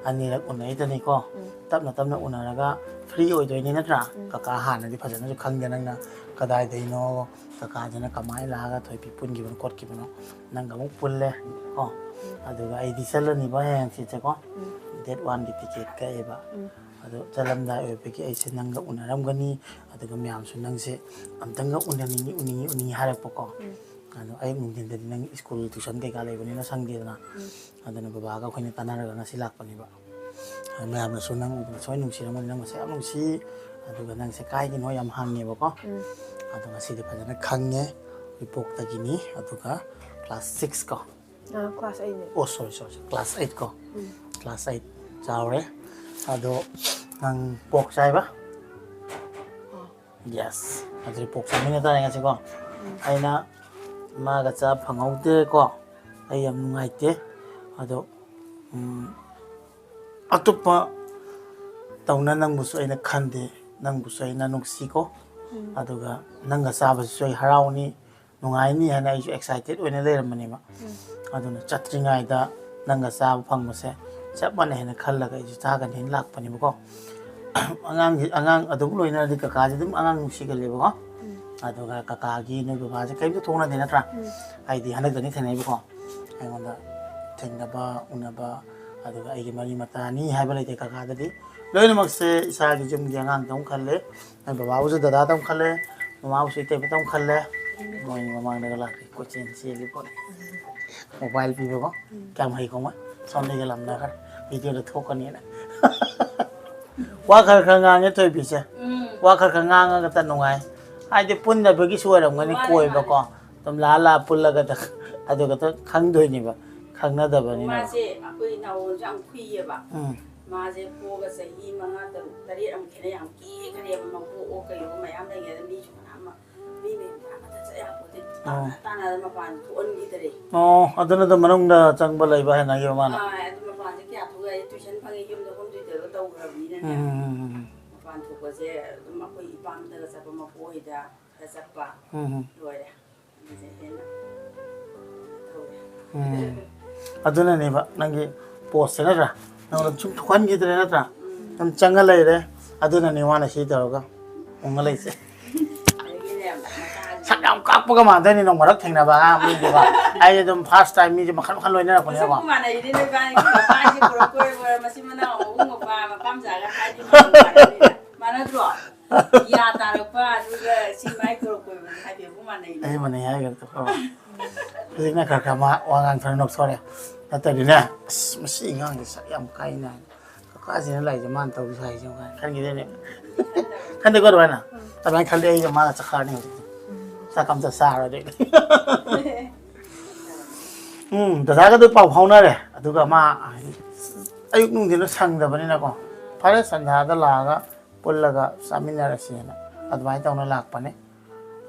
ꯑꯅꯤꯔꯛ ꯎꯅꯩꯗꯅꯤꯀꯣ꯫ ꯎꯝ꯫ ꯇꯞꯅ ꯇꯞꯅ ꯎꯅꯔꯒ ꯐ꯭ꯔꯤ ꯑꯣꯏꯗꯣꯏꯅꯤ ꯅꯠꯇ꯭ꯔꯥ? ꯎꯝ꯫ ꯀꯀꯥ ꯍꯥꯟꯅꯗꯤ ꯐꯖꯅꯁꯨ ꯈꯪꯗꯦ ꯅꯪꯅ ꯀꯗꯥꯏꯗꯩꯅꯣ, ꯀꯀꯥꯁꯤꯅ ꯀꯃꯥꯏꯅ ꯂꯥꯛꯑꯒ ꯊꯣꯏꯕꯤ ꯄꯨꯟꯈꯤꯕꯅꯣ ꯈꯣꯠꯈꯤꯕꯅꯣ꯫ ꯅꯪꯒ ꯑꯃꯨꯛ ꯄꯨꯜꯂꯦ ꯀꯣ꯫ ꯎꯝ꯫ ꯑꯗꯨꯒ ꯑꯩꯗꯤ ꯆꯠꯂꯅꯤꯕ ꯍꯌꯦꯡ ꯍꯪꯆꯤꯠꯁꯦꯀꯣ꯫ ꯎꯝ꯫ Date one-ꯒꯤ ticket ꯀꯛꯑꯦꯕ꯫ ꯎꯝ꯫ ꯑꯗꯣ ꯆꯠꯂꯝꯗꯥꯏ ꯑꯣꯏꯕꯒꯤ ꯑꯩꯁꯦ ꯅꯪꯒ ꯎꯅꯔꯝꯒꯅꯤ꯫ ꯑꯗꯨꯒ ꯃꯌꯥꯝꯁꯨ ꯅꯪꯁꯦ ꯑꯝꯇꯪꯒ ꯎꯅꯅꯤꯡꯉꯤ, ꯎꯅꯤꯡꯉꯤ, ꯎꯅꯤꯡꯉꯤ ꯍꯥꯏꯔꯛꯄꯀꯣ꯫ ꯎꯝ꯫ ꯑꯗꯣ ꯑꯌꯨꯛ ꯅꯨꯡꯊꯤꯟꯗꯗꯤ ꯅꯪ ꯁ꯭ꯀꯨꯜ ꯇ꯭ꯌꯨꯁꯟ ꯀꯩꯀꯥ ꯂꯩꯕꯅꯤꯅ ꯁꯪꯗꯦꯗꯅ꯫ ꯎꯝ꯫ ꯑꯗꯨꯅ ꯕꯕꯥꯒ ꯑꯩꯈꯣꯏꯅ ꯇꯥꯟꯅꯔꯒ ꯉꯁꯤ ꯂꯥꯛꯄꯅꯦꯕ꯫ ꯑꯗꯣ ꯃꯌꯥꯝꯅꯁꯨ ꯅꯪ ꯎꯕꯗ ꯁꯣꯏ ꯅꯨꯡꯁꯤꯔꯝꯒꯅꯤ, ꯅꯪ ꯃꯁꯛ ꯌꯥꯝ ꯅꯨꯡꯁꯤ꯫ ꯑꯗꯨꯒ ꯅꯪꯁꯦ ꯀꯥꯏꯒꯤꯅꯣ ꯌꯥꯝ ꯍꯪꯉꯦꯕꯀꯣ꯫ ꯎꯝ꯫ ꯑꯗꯣ ꯉꯁꯤꯗꯤ ꯐꯖꯅ ꯈꯪꯉꯦ꯫ ꯎꯔꯤꯄꯣꯛꯇꯒꯤꯅꯤ꯫ ꯑꯗꯨꯒ class six ꯀꯣ꯫ ꯑꯥ, class eight-ꯅꯦ꯫ ꯑꯣ, sorry, sorry, sorry. Class eight ꯀꯣ꯫ ꯎꯝ꯫ Class eight ꯆꯥꯎꯔꯦ꯫ ꯑꯗꯣ ꯅꯪ pork ꯆꯥꯏꯕ? ꯑꯥ꯫ Yes. ꯑꯗꯨꯗꯤ pork ꯆꯥꯃꯤꯟꯅ ꯇꯥꯔꯦ ꯉꯁꯤꯀꯣ꯫ ꯎꯝ꯫ ꯑꯩꯅ ꯃꯥꯒ ꯆꯥ ꯐꯪꯍꯧꯗꯦꯀꯣ꯫ ꯑꯩ ꯌꯥꯝ ꯅꯨꯡꯉꯥꯏꯇꯦ꯫ ꯑꯗꯣ, ꯎꯝ, ꯑꯇꯣꯞꯄ ꯇꯧꯅ ꯅꯪꯕꯨꯁꯨ ꯑꯩꯅ ꯈꯟꯗꯦ, ꯅꯪꯕꯨꯁꯨ ꯑꯩꯅ ꯅꯨꯡꯁꯤꯀꯣ꯫ ꯎꯝ꯫ ꯑꯗꯨꯒ ꯅꯪꯒ ꯆꯥꯕꯁꯤꯁꯨ ꯑꯩ ꯍꯔꯥꯎꯅꯤ, ꯅꯨꯡꯉꯥꯏꯅꯤ ꯍꯥꯏꯅ ꯑꯩꯁꯨ excited ꯑꯣꯏꯅ ꯂꯩꯔꯝꯕꯅꯦꯕ꯫ ꯎꯝ꯫ ꯑꯗꯨꯅ ꯆꯠꯇ꯭ꯔꯤꯉꯩꯗ ꯅꯪꯒ ꯆꯥꯕ ꯐꯪꯕꯁꯦ ꯆꯞ ꯃꯥꯟꯅꯩ ꯍꯥꯏꯅ ꯈꯜꯂꯒ ꯑꯩꯁꯨ ꯆꯥꯒꯅꯤ ꯍꯥꯏꯅ ꯂꯥꯛꯄꯅꯦꯕꯀꯣ꯫ ꯑꯉꯥꯡꯁꯤ, ꯑꯉꯥꯡ ꯑꯗꯨꯝ ꯂꯣꯏꯅꯔꯗꯤ ꯀꯀꯥꯁꯤ ꯑꯗꯨꯝ ꯑꯉꯥꯡ ꯅꯨꯡꯁꯤꯒꯜꯂꯦꯕꯀꯣ꯫ ꯎꯝ꯫ ꯑꯗꯨꯒ ꯀꯀꯥꯒꯤ ꯅꯣꯏ ꯕꯕꯥꯁꯦ ꯀꯔꯤꯝꯇ ꯊꯣꯛꯅꯗꯦ ꯅꯠꯇ꯭ꯔꯥ? ꯎꯝ꯫ ꯑꯩꯗꯤ ꯍꯟꯗꯛꯇꯅꯤ ꯊꯦꯡꯅꯩꯕꯀꯣ꯫ ꯑꯩꯉꯣꯟꯗ ꯊꯦꯡꯅꯕ, ꯎꯅꯕ, ꯑꯗꯨꯒ ꯑꯩꯒꯤ ꯃꯔꯤ ꯃꯇꯥꯅꯤ ꯍꯥꯏꯕ ꯂꯩꯇꯦ ꯀꯀꯥꯗꯗꯤ꯫ ꯂꯣꯏꯅꯃꯛꯁꯦ ꯏꯁꯥꯒꯤ ꯌꯨꯝꯒꯤ ꯑꯉꯥꯡꯗꯧꯅ ꯈꯜꯂꯦ꯫ ꯅꯣꯏ ꯕꯕꯥꯕꯨꯁꯨ ꯗꯗꯥꯗꯧꯅ ꯈꯜꯂꯦ, ꯃꯃꯥꯕꯨꯁꯨ ꯏꯇꯩꯃꯗꯧꯅ ꯈꯜꯂꯦ꯫ ꯃꯣꯏ ꯃꯃꯥꯡꯗꯒ ꯂꯥꯛꯀꯦ, ꯀꯣꯏꯆꯦꯟ ꯆꯦꯜꯂꯤ ꯄꯣꯠꯅꯤ꯫ Mobile ꯄꯤꯕꯀꯣ꯫ ꯎꯝ꯫ ꯀꯌꯥꯝ ꯍꯩ ꯈꯪꯕ꯭ꯔꯥ? ꯁꯣꯝꯗꯒꯤ ꯂꯝꯅꯈ꯭ꯔꯦ꯫ ꯚꯤꯗꯤꯑꯣꯗ ꯊꯣꯛꯀꯅꯤꯅ꯫ ꯋꯥ ꯈꯔ ꯈꯔ ꯉꯥꯡꯉꯦ ꯊꯣꯏꯕꯤꯁꯦ꯫ ꯎꯝ꯫ ꯋꯥ ꯈꯔ ꯈꯔ ꯉꯥꯡꯉꯒꯇ ꯅꯨꯡꯉꯥꯏ꯫ ꯍꯥꯏꯗꯤ ꯄꯨꯟꯗꯕꯒꯤꯁꯨ ꯑꯣꯏꯔꯝꯒꯅꯤ꯫ ꯃꯥꯅꯦ, ꯀꯣꯏꯕꯀꯣ꯫ ꯃꯥꯅꯦ꯫ ꯑꯗꯨꯝ ꯂꯥꯛꯑ ꯂꯥꯛꯑ ꯄꯨꯜꯂꯒ ꯑꯗꯨꯒ ꯈꯪꯗꯣꯏꯅꯦꯕ꯫ ꯈꯪꯅꯗꯕꯅꯤꯅ꯫ ꯃꯥꯁꯦ ꯑꯩꯈꯣꯏ ꯅꯥꯎꯔꯣꯟꯁꯨ ꯌꯥꯝ ꯈꯨꯏꯌꯦꯕ꯫ ꯎꯝ꯫ ꯃꯥꯁꯦ ꯄꯣꯛꯑꯒ ꯆꯍꯤ ꯃꯉꯥ, ꯇꯔꯨꯛ, ꯇꯔꯦꯠ ꯑꯃꯨꯛ ꯈꯦꯠꯅꯩ꯫ ꯌꯥꯝ ꯀꯦꯈ꯭ꯔꯦꯕ꯫ ꯃꯄꯣꯛꯑꯣ ꯀꯩꯑꯣ ꯃꯌꯥꯝ ꯂꯩꯉꯩꯗ ꯃꯤꯁꯨ ꯃꯌꯥꯝ ꯑꯃ ꯃꯤ ꯃꯌꯨꯝ ꯄꯥꯟꯕꯗ ꯆꯠ ꯌꯥꯄꯣꯠꯇꯦ꯫ ꯑꯣ꯫ ꯇꯥꯟꯅ ꯇꯥꯟꯅꯗ ꯃꯄꯥꯟ ꯊꯣꯛꯍꯟꯈꯤꯗ꯭ꯔꯦ꯫ ꯑꯣ, ꯑꯗꯨꯅ ꯑꯗꯨꯝ ꯃꯅꯨꯡꯗ ꯆꯪꯕ ꯂꯩꯕ ꯍꯩꯅꯈꯤꯕ ꯃꯥꯅ? ꯑꯥ, ꯑꯗꯨ ꯃꯄꯥꯟꯁꯦ ꯀꯌꯥ ꯊꯣꯛ ꯌꯥꯗꯦ꯫ ꯇꯨꯏꯁꯟ ꯐꯪꯉꯦ, ꯌꯨꯝꯗ ꯍꯣꯝ ꯇ꯭ꯌꯨꯇꯔꯒ ꯇꯧꯈ꯭ꯔꯕꯅꯤꯅꯅꯦ꯫ ꯎꯝ, ꯎꯝ, ꯎꯝ, ꯎꯝ꯫ ꯃꯄꯥꯟ ꯊꯣꯛꯄꯁꯦ ꯑꯗꯨꯝ ꯑꯩꯈꯣꯏ ꯏꯄꯥꯝꯗꯒ ꯆꯠꯄ, ꯃꯄꯣꯛ ꯍꯣꯏꯗ ꯈꯔ ꯆꯠꯄ꯫ ꯎꯝ, ꯎꯝ꯫ ꯂꯣꯏꯔꯦ꯫ ꯑꯗꯨꯁꯦ ꯍꯦꯟꯅ ꯇꯧꯔꯦ꯫ ꯎꯝ꯫ ꯑꯗꯨꯅꯅꯦꯕ ꯅꯪꯒꯤ ꯄꯣꯁꯁꯦ ꯅꯠꯇ꯭ꯔꯥ? ꯅꯪꯉꯣꯟꯗ ꯁꯨꯝ ꯊꯣꯛꯍꯟꯈꯤꯗ꯭ꯔꯦ ꯅꯠꯇ꯭ꯔꯥ? ꯎꯝ꯫ ꯑꯗꯨꯝ ꯆꯪꯉ ꯂꯩꯔꯦ꯫ ꯑꯗꯨꯅꯅꯦ ꯃꯥꯅ ꯁꯤ ꯇꯧꯔꯒ ꯎꯪꯉ ꯂꯩꯁꯦ꯫ ꯑꯗꯒꯤꯅꯦ, ꯃꯆꯥꯁꯤꯡ ꯁꯛ ꯌꯥꯝ ꯀꯥꯛꯄꯒ ꯃꯥꯟꯗꯣꯏꯅꯤ ꯅꯣꯡ ꯃꯔꯛ ꯊꯦꯡꯅꯕ ꯑꯉꯥꯡ ꯃꯤꯗꯤꯀꯣ꯫ ꯑꯩ ꯑꯗꯨꯝ ꯐꯥꯔꯁ ꯇꯥꯏꯝ ꯃꯤꯁꯦ ꯃꯈꯜ ꯃꯈꯜ ꯂꯣꯏꯅꯔꯛꯄꯅꯦꯕꯀꯣ꯫ ꯃꯁꯛꯄꯨ ꯃꯥꯟꯅꯩꯅꯦ ꯅꯣꯏꯕꯥꯅꯤ꯫ ꯃꯄꯥꯁꯦ ꯀꯣꯔꯣꯛ ꯀꯣꯏ ꯀꯣꯏ, ꯃꯆꯤꯟ ꯃꯅꯥꯎ ꯑꯍꯨꯝ ꯃꯄꯥ, ꯃꯄꯥ ꯃꯆꯥꯒ ꯍꯥꯏꯗꯤ ꯃꯥꯟꯅꯗ꯭ꯔꯣ? ꯌꯥ ꯇꯥꯔꯛꯄ ꯑꯗꯨꯒ ꯁꯤ ꯃꯥꯏ ꯀꯣꯔꯣꯛ ꯀꯣꯏꯕꯁꯦ ꯍꯥꯏꯐꯦꯠꯄꯨ ꯃꯥꯟꯅꯩꯅꯦ꯫ ꯑꯩ ꯃꯥꯟꯅꯩ ꯍꯥꯏꯒꯗ꯭ꯔꯣ? ꯍꯧꯖꯤꯛꯅ ꯈꯔ ꯈꯔ ꯃꯥ ꯋꯥ ꯉꯥꯡ ꯈꯔ ꯅꯣꯛꯊꯣꯔꯛꯑꯦ꯫ ꯅꯠꯇ꯭ꯔꯗꯤꯅꯦ, "ꯑꯁ, ꯃꯁꯤ ꯑꯉꯥꯡꯁꯦ ꯁꯛ ꯌꯥꯝ ꯀꯥꯏꯅ, ꯀꯀꯥꯁꯤꯅ ꯂꯥꯛꯏꯁꯦ ꯃꯥꯅ ꯇꯧꯔꯤꯁꯦ ꯍꯥꯏꯁꯦ" ꯀꯥꯏꯅ ꯈꯟꯈꯤꯗꯣꯏꯅꯦ꯫ ꯈꯟꯗꯦꯀꯣ ꯑꯗꯨꯃꯥꯏꯅ? ꯑꯗꯨꯃꯥꯏꯅ ꯈꯜꯂꯤ ꯑꯩꯒ ꯃꯥꯒ ꯆꯠꯈ꯭ꯔꯅꯤ ꯍꯧꯖꯤꯛꯇꯤ꯫ ꯆꯥꯛ ꯑꯝꯇ ꯆꯥꯔꯗꯤ꯫ ꯎꯝ, ꯗꯗꯥꯒꯗꯨ ꯄꯥꯎ ꯐꯥꯎꯅꯔꯦ꯫ ꯑꯗꯨꯒ ꯃꯥ ꯑꯌꯨꯛ ꯅꯨꯡꯊꯤꯜꯗ ꯁꯪꯗꯕꯅꯤꯅꯀꯣ, ꯐꯔꯦ ꯁꯟꯗꯥꯗ ꯂꯥꯛꯑꯒ ꯄꯨꯜꯂꯒ ꯆꯥꯃꯤꯟꯅꯔꯁꯦꯅ ꯑꯗꯨꯃꯥꯏꯅ ꯇꯧꯅ ꯂꯥꯛꯄꯅꯦ꯫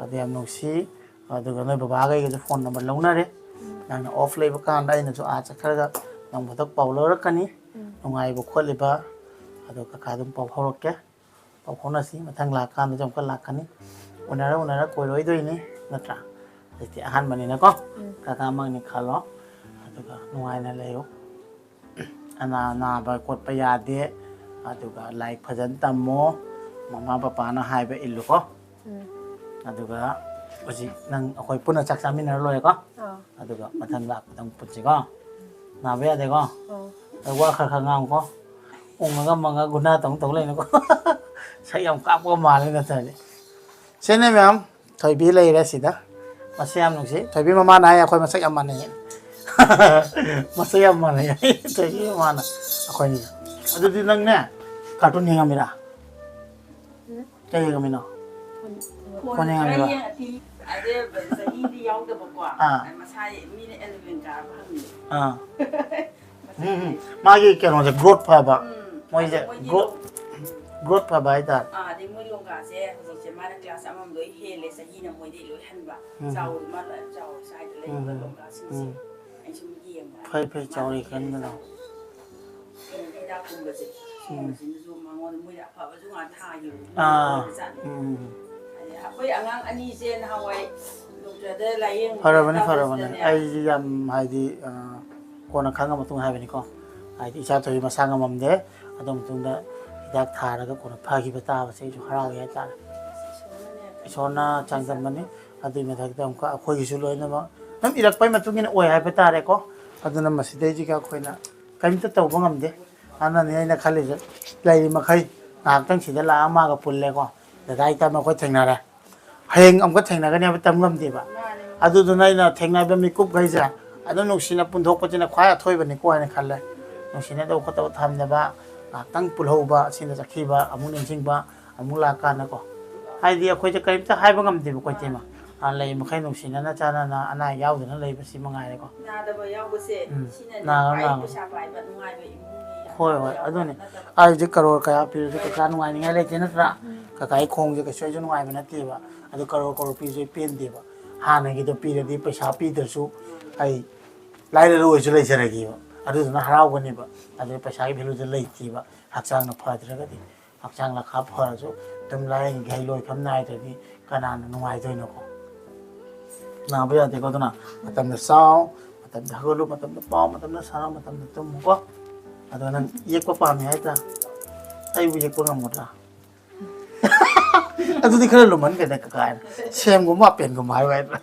ꯑꯗꯨ ꯌꯥꯝ ꯅꯨꯡꯁꯤ꯫ ꯑꯗꯨꯒ ꯅꯣꯏ ꯕꯕꯥꯒ ꯑꯩꯒꯁꯨ ꯐꯣꯟ ꯅꯝꯕꯔ ꯂꯧꯅꯔꯦ꯫ ꯎꯝ꯫ ꯅꯪꯅ ꯑꯣꯐ ꯂꯩꯕ ꯀꯥꯟꯗ ꯑꯩꯅꯁꯨ ꯑꯥ ꯆꯠꯈ꯭ꯔꯒ ꯅꯣꯡ ꯐꯥꯗꯣꯛ ꯄꯥꯎ ꯂꯧꯔꯛꯀꯅꯤ꯫ ꯎꯝ꯫ ꯅꯨꯡꯉꯥꯏꯕ ꯈꯣꯠꯂꯤꯕ ꯑꯗꯣ ꯀꯀꯥ ꯑꯗꯨꯝ ꯄꯥꯎ ꯐꯥꯎꯔꯛꯀꯦ꯫ ꯄꯥꯎ ꯐꯥꯎꯅꯁꯤ꯫ ꯃꯊꯪ ꯂꯥꯛꯀꯥꯟꯗꯁꯨ ꯑꯃꯨꯛꯀ ꯂꯥꯛꯀꯅꯤ꯫ ꯎꯅꯔ ꯎꯅꯔ ꯀꯣꯏꯔꯣꯏꯗꯣꯏꯅꯤ ꯅꯠꯇ꯭ꯔꯥ? ꯍꯧꯖꯤꯛꯇꯤ ꯑꯍꯥꯟꯕꯅꯤꯅꯀꯣ꯫ ꯎꯝ꯫ ꯀꯀꯥ ꯑꯃꯅꯤ ꯈꯜꯂꯣ꯫ ꯑꯗꯨꯒ ꯅꯨꯡꯉꯥꯏꯅ ꯂꯩꯌꯨ꯫ ꯑꯅꯥ ꯅꯥꯕ ꯈꯣꯠꯄ ꯌꯥꯗꯦ꯫ ꯑꯗꯨꯒ ꯂꯥꯏꯔꯤꯛ ꯐꯖꯅ ꯇꯝꯃꯣ꯫ ꯃꯃꯥ ꯄꯄꯥꯅ ꯍꯥꯏꯕ ꯏꯜꯂꯨꯀꯣ꯫ ꯎꯝ꯫ ꯑꯗꯨꯒ ꯍꯧꯖꯤꯛ ꯅꯪ ꯑꯩꯈꯣꯏ ꯄꯨꯟꯅ ꯆꯥꯛ ꯆꯥꯃꯤꯟꯅꯔ ꯂꯣꯏꯔꯦꯀꯣ꯫ ꯑꯥ꯫ ꯑꯗꯨꯒ ꯃꯊꯪ ꯂꯥꯛꯄꯗ ꯑꯃꯨꯛ ꯄꯨꯟꯁꯤꯀꯣ꯫ ꯅꯥꯕ ꯌꯥꯗꯦꯀꯣ꯫ ꯑꯥ꯫ ꯑꯗꯨ ꯋꯥ ꯈꯔ ꯈꯔ ꯉꯥꯡꯉꯨꯀꯣ꯫ ꯎꯪꯉꯒ ꯃꯪꯉꯒ ꯒꯨꯅꯥ ꯇꯧ ꯇꯧ ꯂꯩꯅꯨꯀꯣ꯫ ꯁꯛ ꯌꯥꯝ ꯀꯥꯛꯄꯒ ꯃꯥꯜꯂꯦ ꯅꯠꯇ꯭ꯔꯗꯤ꯫ ꯁꯤꯅꯦ ꯃꯌꯥꯝ꯫ ꯊꯣꯏꯕꯤ ꯂꯩꯔꯦ ꯁꯤꯗ꯫ ꯃꯁꯤ ꯌꯥꯝ ꯅꯨꯡꯁꯤ꯫ ꯊꯣꯏꯕꯤ ꯃꯃꯥꯅ ꯍꯥꯏ ꯑꯩꯈꯣꯏ ꯃꯁꯛ ꯌꯥꯝ ꯃꯥꯟꯅꯩ꯫ ꯃꯁꯛ ꯌꯥꯝ ꯃꯥꯟꯅꯩ꯫ ꯆꯍꯤ ꯃꯥꯟꯅ ꯑꯩꯈꯣꯏꯅꯤ꯫ ꯑꯗꯨꯗꯤ ꯅꯪꯅꯦ ꯀꯥꯔꯇꯨꯟ ꯌꯦꯡꯉꯝꯃꯤꯔꯥ? ꯀꯩ ꯌꯦꯡꯉꯝꯃꯤꯅꯣ? ꯐꯣꯟ ꯌꯦꯡꯉꯝꯃꯤꯕ? ꯑꯗꯩ ꯆꯍꯤꯗꯤ ꯌꯥꯎꯗꯕꯀꯣ꯫ ꯑꯥ꯫ ꯃꯁꯥ ꯃꯤꯅ ꯑꯦꯂꯚꯦꯟ ꯀꯥꯔꯕ ꯍꯪꯉꯤ꯫ ꯑꯥ꯫ ꯎꯝ, ꯎꯝ꯫ ꯃꯥꯒꯤ ꯀꯩꯅꯣꯁꯦ ꯒ꯭ꯔꯣꯠ ꯐꯕ꯫ ꯎꯝ꯫ ꯃꯣꯏꯁꯦ ꯑꯗꯩ ꯃꯣꯏꯗꯤ ꯒ꯭ꯔꯣꯠ, ꯂꯣꯡ-, ꯒ꯭ꯔꯣꯠ ꯐꯕ ꯍꯥꯏꯇꯥꯔꯦ꯫ ꯑꯥ, ꯑꯗꯩ ꯃꯣꯏ ꯂꯣꯡꯒꯥꯁꯦ ꯍꯧꯖꯤꯛꯁꯦ ꯃꯥꯅ ꯀ꯭ꯂꯥꯁ ꯑꯃꯃꯝ ꯂꯣꯏ ꯍꯦꯜꯂꯦ ꯆꯍꯤꯅ ꯃꯣꯏꯗꯤ ꯂꯣꯏ ꯍꯟꯕ꯫ ꯎꯝ꯫ ꯆꯥꯎꯕ ꯃꯥ ꯂꯣꯏ ꯆꯥꯎꯔꯦ ꯁ꯭ꯋꯥꯏꯗ ꯂꯩꯔꯤꯕ ꯎꯝ꯫ ꯂꯣꯡꯒꯥꯁꯤꯡꯁꯦ꯫ ꯎꯝ꯫ ꯑꯩ ꯁꯨꯝ ꯌꯦꯡꯕ꯫ ꯐꯩ, ꯐꯩ, ꯃꯥꯅ ꯆꯥꯎꯔꯤ ꯍꯦꯜꯂꯦ ꯈꯟꯕꯗꯣ꯫ ꯆꯥꯎꯕ꯫ ꯍꯤꯗꯥꯛꯀꯨꯝꯕꯁꯦ ꯎꯝ꯫ ꯁꯤꯒꯨꯝꯕꯁꯤꯅꯁꯨ ꯃꯉꯣꯟꯗ ꯃꯣꯏꯗ ꯑꯐꯕꯁꯨ ꯉꯥꯛꯇ ꯊꯥꯈꯤꯕ ꯑꯥ꯫ ꯑꯣꯏꯕꯖꯥꯠꯅꯤ꯫ ꯎꯝ꯫ ꯑꯗꯩ ꯑꯩꯈꯣꯏ ꯑꯉꯥꯡ ꯑꯅꯤꯁꯦ ꯅꯍꯥꯟꯋꯥꯏ ꯗꯣꯛꯇꯔꯗ ꯂꯥꯏꯌꯦꯡꯕ ꯐꯔꯕꯅꯤ, ꯐꯔꯕꯅꯤ꯫ ꯆꯠꯄꯁꯤꯗꯅꯦ꯫ ꯑꯩꯁꯤ ꯌꯥꯝ ꯍꯥꯏꯗꯤ, ꯑ, ꯀꯣꯟꯅ ꯈꯪꯉ ꯃꯇꯨꯡ ꯍꯥꯏꯕꯅꯤꯀꯣ꯫ ꯍꯥꯏꯗꯤ ꯏꯆꯥ ꯊꯣꯏꯕꯤ ꯃꯁꯥ ꯉꯝꯃꯝꯗꯦ꯫ ꯑꯗꯨ ꯃꯇꯨꯡꯗ ꯍꯤꯗꯥꯛ ꯊꯥꯔꯒ ꯀꯣꯟꯅ ꯐꯈꯤꯕ ꯇꯥꯕꯁꯦ ꯑꯩꯁꯨ ꯍꯔꯥꯎꯏ ꯍꯥꯏꯇꯥꯔꯦ꯫ ꯏꯁꯣꯔꯅꯅꯦ ꯏꯁꯣꯔꯅ ꯆꯥꯟꯗꯝꯕꯅꯤ꯫ ꯑꯗꯨꯒꯤ ꯃꯊꯛꯇ ꯑꯃꯨꯛꯀ ꯑꯩꯈꯣꯏꯒꯤꯁꯨ ꯂꯣꯏꯅꯃꯛ ꯑꯗꯨꯝ ꯏꯔꯛꯄꯩ ꯃꯇꯨꯡ ꯏꯟꯅ ꯑꯣꯏ ꯍꯥꯏꯕ ꯇꯥꯔꯦꯀꯣ꯫ ꯑꯗꯨꯅ ꯃꯁꯤꯗꯩꯁꯤꯒ ꯑꯩꯈꯣꯏꯅ ꯀꯔꯤꯝꯇ ꯇꯧꯕ ꯉꯝꯗꯦ꯫ ꯑꯗꯨꯅꯅꯦ ꯑꯩꯅ ꯈꯜꯂꯤꯁꯦ, ꯂꯩꯔꯤ ꯃꯈꯩ ꯉꯥꯏꯍꯥꯛꯇꯪ ꯁꯤꯗ ꯂꯥꯛꯑ ꯃꯥꯒ ꯄꯨꯜꯂꯦꯀꯣ, ꯗꯗꯥ ꯏꯇꯥ ꯃꯈꯣꯏ ꯊꯦꯡꯅꯔꯦ꯫ ꯍꯌꯦꯡ ꯑꯃꯨꯛꯀ ꯊꯦꯡꯅꯒꯅꯤ ꯍꯥꯏꯕ ꯇꯝ ꯉꯝꯗꯦꯕ꯫ ꯑꯗꯨꯗꯨꯅ ꯑꯩꯅ ꯊꯦꯡꯅꯕ ꯃꯤꯀꯨꯞꯈꯩꯁꯦ ꯑꯗꯨꯝ ꯅꯨꯡꯁꯤꯅ ꯄꯨꯟꯊꯣꯛꯄꯁꯤꯅ ꯈ꯭ꯋꯥꯏ ꯑꯊꯣꯏꯕꯅꯤꯀꯣ ꯍꯥꯏꯅ ꯈꯜꯂꯦ꯫ ꯅꯨꯡꯁꯤꯅꯗꯕ ꯈꯣꯠꯇꯕ ꯊꯝꯗꯕ, ꯉꯥꯏꯍꯥꯛꯇꯪ ꯄꯨꯜꯍꯧꯕ, ꯁꯤꯅ ꯆꯠꯈꯤꯕ ꯑꯃꯨꯛ ꯅꯤꯡꯁꯤꯡꯕ, ꯑꯃꯨꯛ ꯂꯥꯛꯀꯥꯟꯗꯀꯣ꯫ ꯍꯥꯏꯗꯤ ꯑꯩꯈꯣꯏꯁꯦ ꯀꯔꯤꯝꯇ ꯍꯥꯏꯕ ꯉꯝꯗꯦꯕ ꯑꯩꯈꯣꯏ ꯇꯦꯝꯃ꯫ ꯑ, ꯂꯩ ꯃꯈꯩ ꯅꯨꯡꯁꯤꯅꯅ ꯆꯥꯟꯅꯅ ꯑꯅꯥ ꯑꯌꯦꯛ ꯌꯥꯎꯗꯅ ꯂꯩꯕꯁꯤ ꯃꯉꯥꯏꯔꯦꯀꯣ꯫ ꯅꯥꯗꯕ ꯌꯥꯎꯕꯁꯦ ꯎꯝ꯫ ꯁꯤꯅꯅꯦ ꯅꯥꯔꯣ, ꯈ꯭ꯋꯥꯏ ꯅꯥꯔꯣ꯫ ꯄꯩꯁꯥ ꯄꯥꯏꯕ ꯅꯨꯡꯉꯥꯏꯕ ꯏꯃꯨꯡꯅꯤ꯫ ꯍꯣꯏ, ꯍꯣꯏ, ꯌꯥꯎꯕ ꯑꯗꯨꯅꯤ꯫ ꯅꯠꯇꯕ꯫ ꯑꯩ ꯍꯧꯖꯤꯛ ꯀꯔꯣꯔ ꯀꯌꯥ ꯄꯤꯔꯁꯨ ꯀꯀꯥ ꯅꯨꯡꯉꯥꯏꯅꯤꯡꯉꯥꯏ ꯂꯩꯇꯦ ꯅꯠꯇ꯭ꯔꯥ? ꯎꯝ꯫ ꯀꯀꯥꯒꯤ ꯈꯣꯡꯁꯦ ꯀꯩꯁꯨ ꯑꯩꯁꯨ ꯅꯨꯡꯉꯥꯏꯕ ꯅꯠꯇꯦꯕ꯫ ꯑꯗꯨ ꯀꯔꯣꯔ ꯀꯔꯣꯔ ꯄꯤꯔꯁꯨ ꯑꯩ ꯄꯦꯟꯗꯦꯕ꯫ ꯍꯥꯟꯅꯒꯤꯗꯣ ꯄꯤꯔꯗꯤ ꯄꯩꯁꯥ ꯄꯤꯗ꯭ꯔꯁꯨ ꯑꯩ ꯂꯥꯏꯔꯔ ꯑꯣꯏꯁꯨ ꯂꯩꯖꯔꯒꯦꯕ꯫ ꯑꯗꯨꯗꯨꯅ ꯍꯔꯥꯎꯒꯅꯦꯕ꯫ ꯑꯗꯨ ꯄꯩꯁꯥꯒꯤ ꯚꯦꯂꯨꯗ ꯂꯩꯇꯦꯕ꯫ ꯍꯛꯆꯥꯡꯅ ꯐꯗ꯭ꯔꯒꯗꯤ꯫ ꯍꯛꯆꯥꯡ ꯂꯈꯥ ꯐꯔꯁꯨ ꯑꯗꯨꯝ ꯂꯥꯏꯌꯦꯡꯒꯦ ꯍꯩ ꯂꯣꯏ ꯈꯝ ꯅꯥꯏꯗ꯭ꯔꯗꯤ ꯀꯅꯥꯅ ꯅꯨꯡꯉꯥꯏꯗꯣꯏꯅꯣꯀꯣ? ꯅꯥꯕ ꯌꯥꯗꯦꯀꯣ꯫ ꯑꯗꯨꯅ ꯃꯇꯝꯗ ꯆꯥꯎ, ꯃꯇꯝꯗ ꯍꯧꯒꯠꯂꯨ, ꯃꯇꯝꯗ ꯄꯥꯎ, ꯃꯇꯝꯗ ꯁꯥꯟꯅꯧ, ꯃꯇꯝꯗ ꯇꯨꯝꯃꯨꯀꯣ꯫ ꯑꯗꯣ ꯅꯪ ꯌꯦꯛꯄ ꯄꯥꯝꯃꯦ ꯍꯥꯏꯗ꯭ꯔꯥ? ꯑꯩꯕꯨ ꯌꯦꯛꯄ ꯉꯝꯒꯗ꯭ꯔꯥ? ꯑꯗꯨꯗꯤ ꯈꯔ ꯂꯨꯃꯟꯈ꯭ꯔꯦꯅꯦ ꯀꯀꯥ ꯍꯥꯏꯅ꯫ ꯁꯦꯝꯒꯨꯝꯕ ꯑꯄꯦꯟꯒꯨꯝꯕ ꯍꯥꯏꯌꯨ ꯍꯥꯏꯗ꯭ꯔꯥ?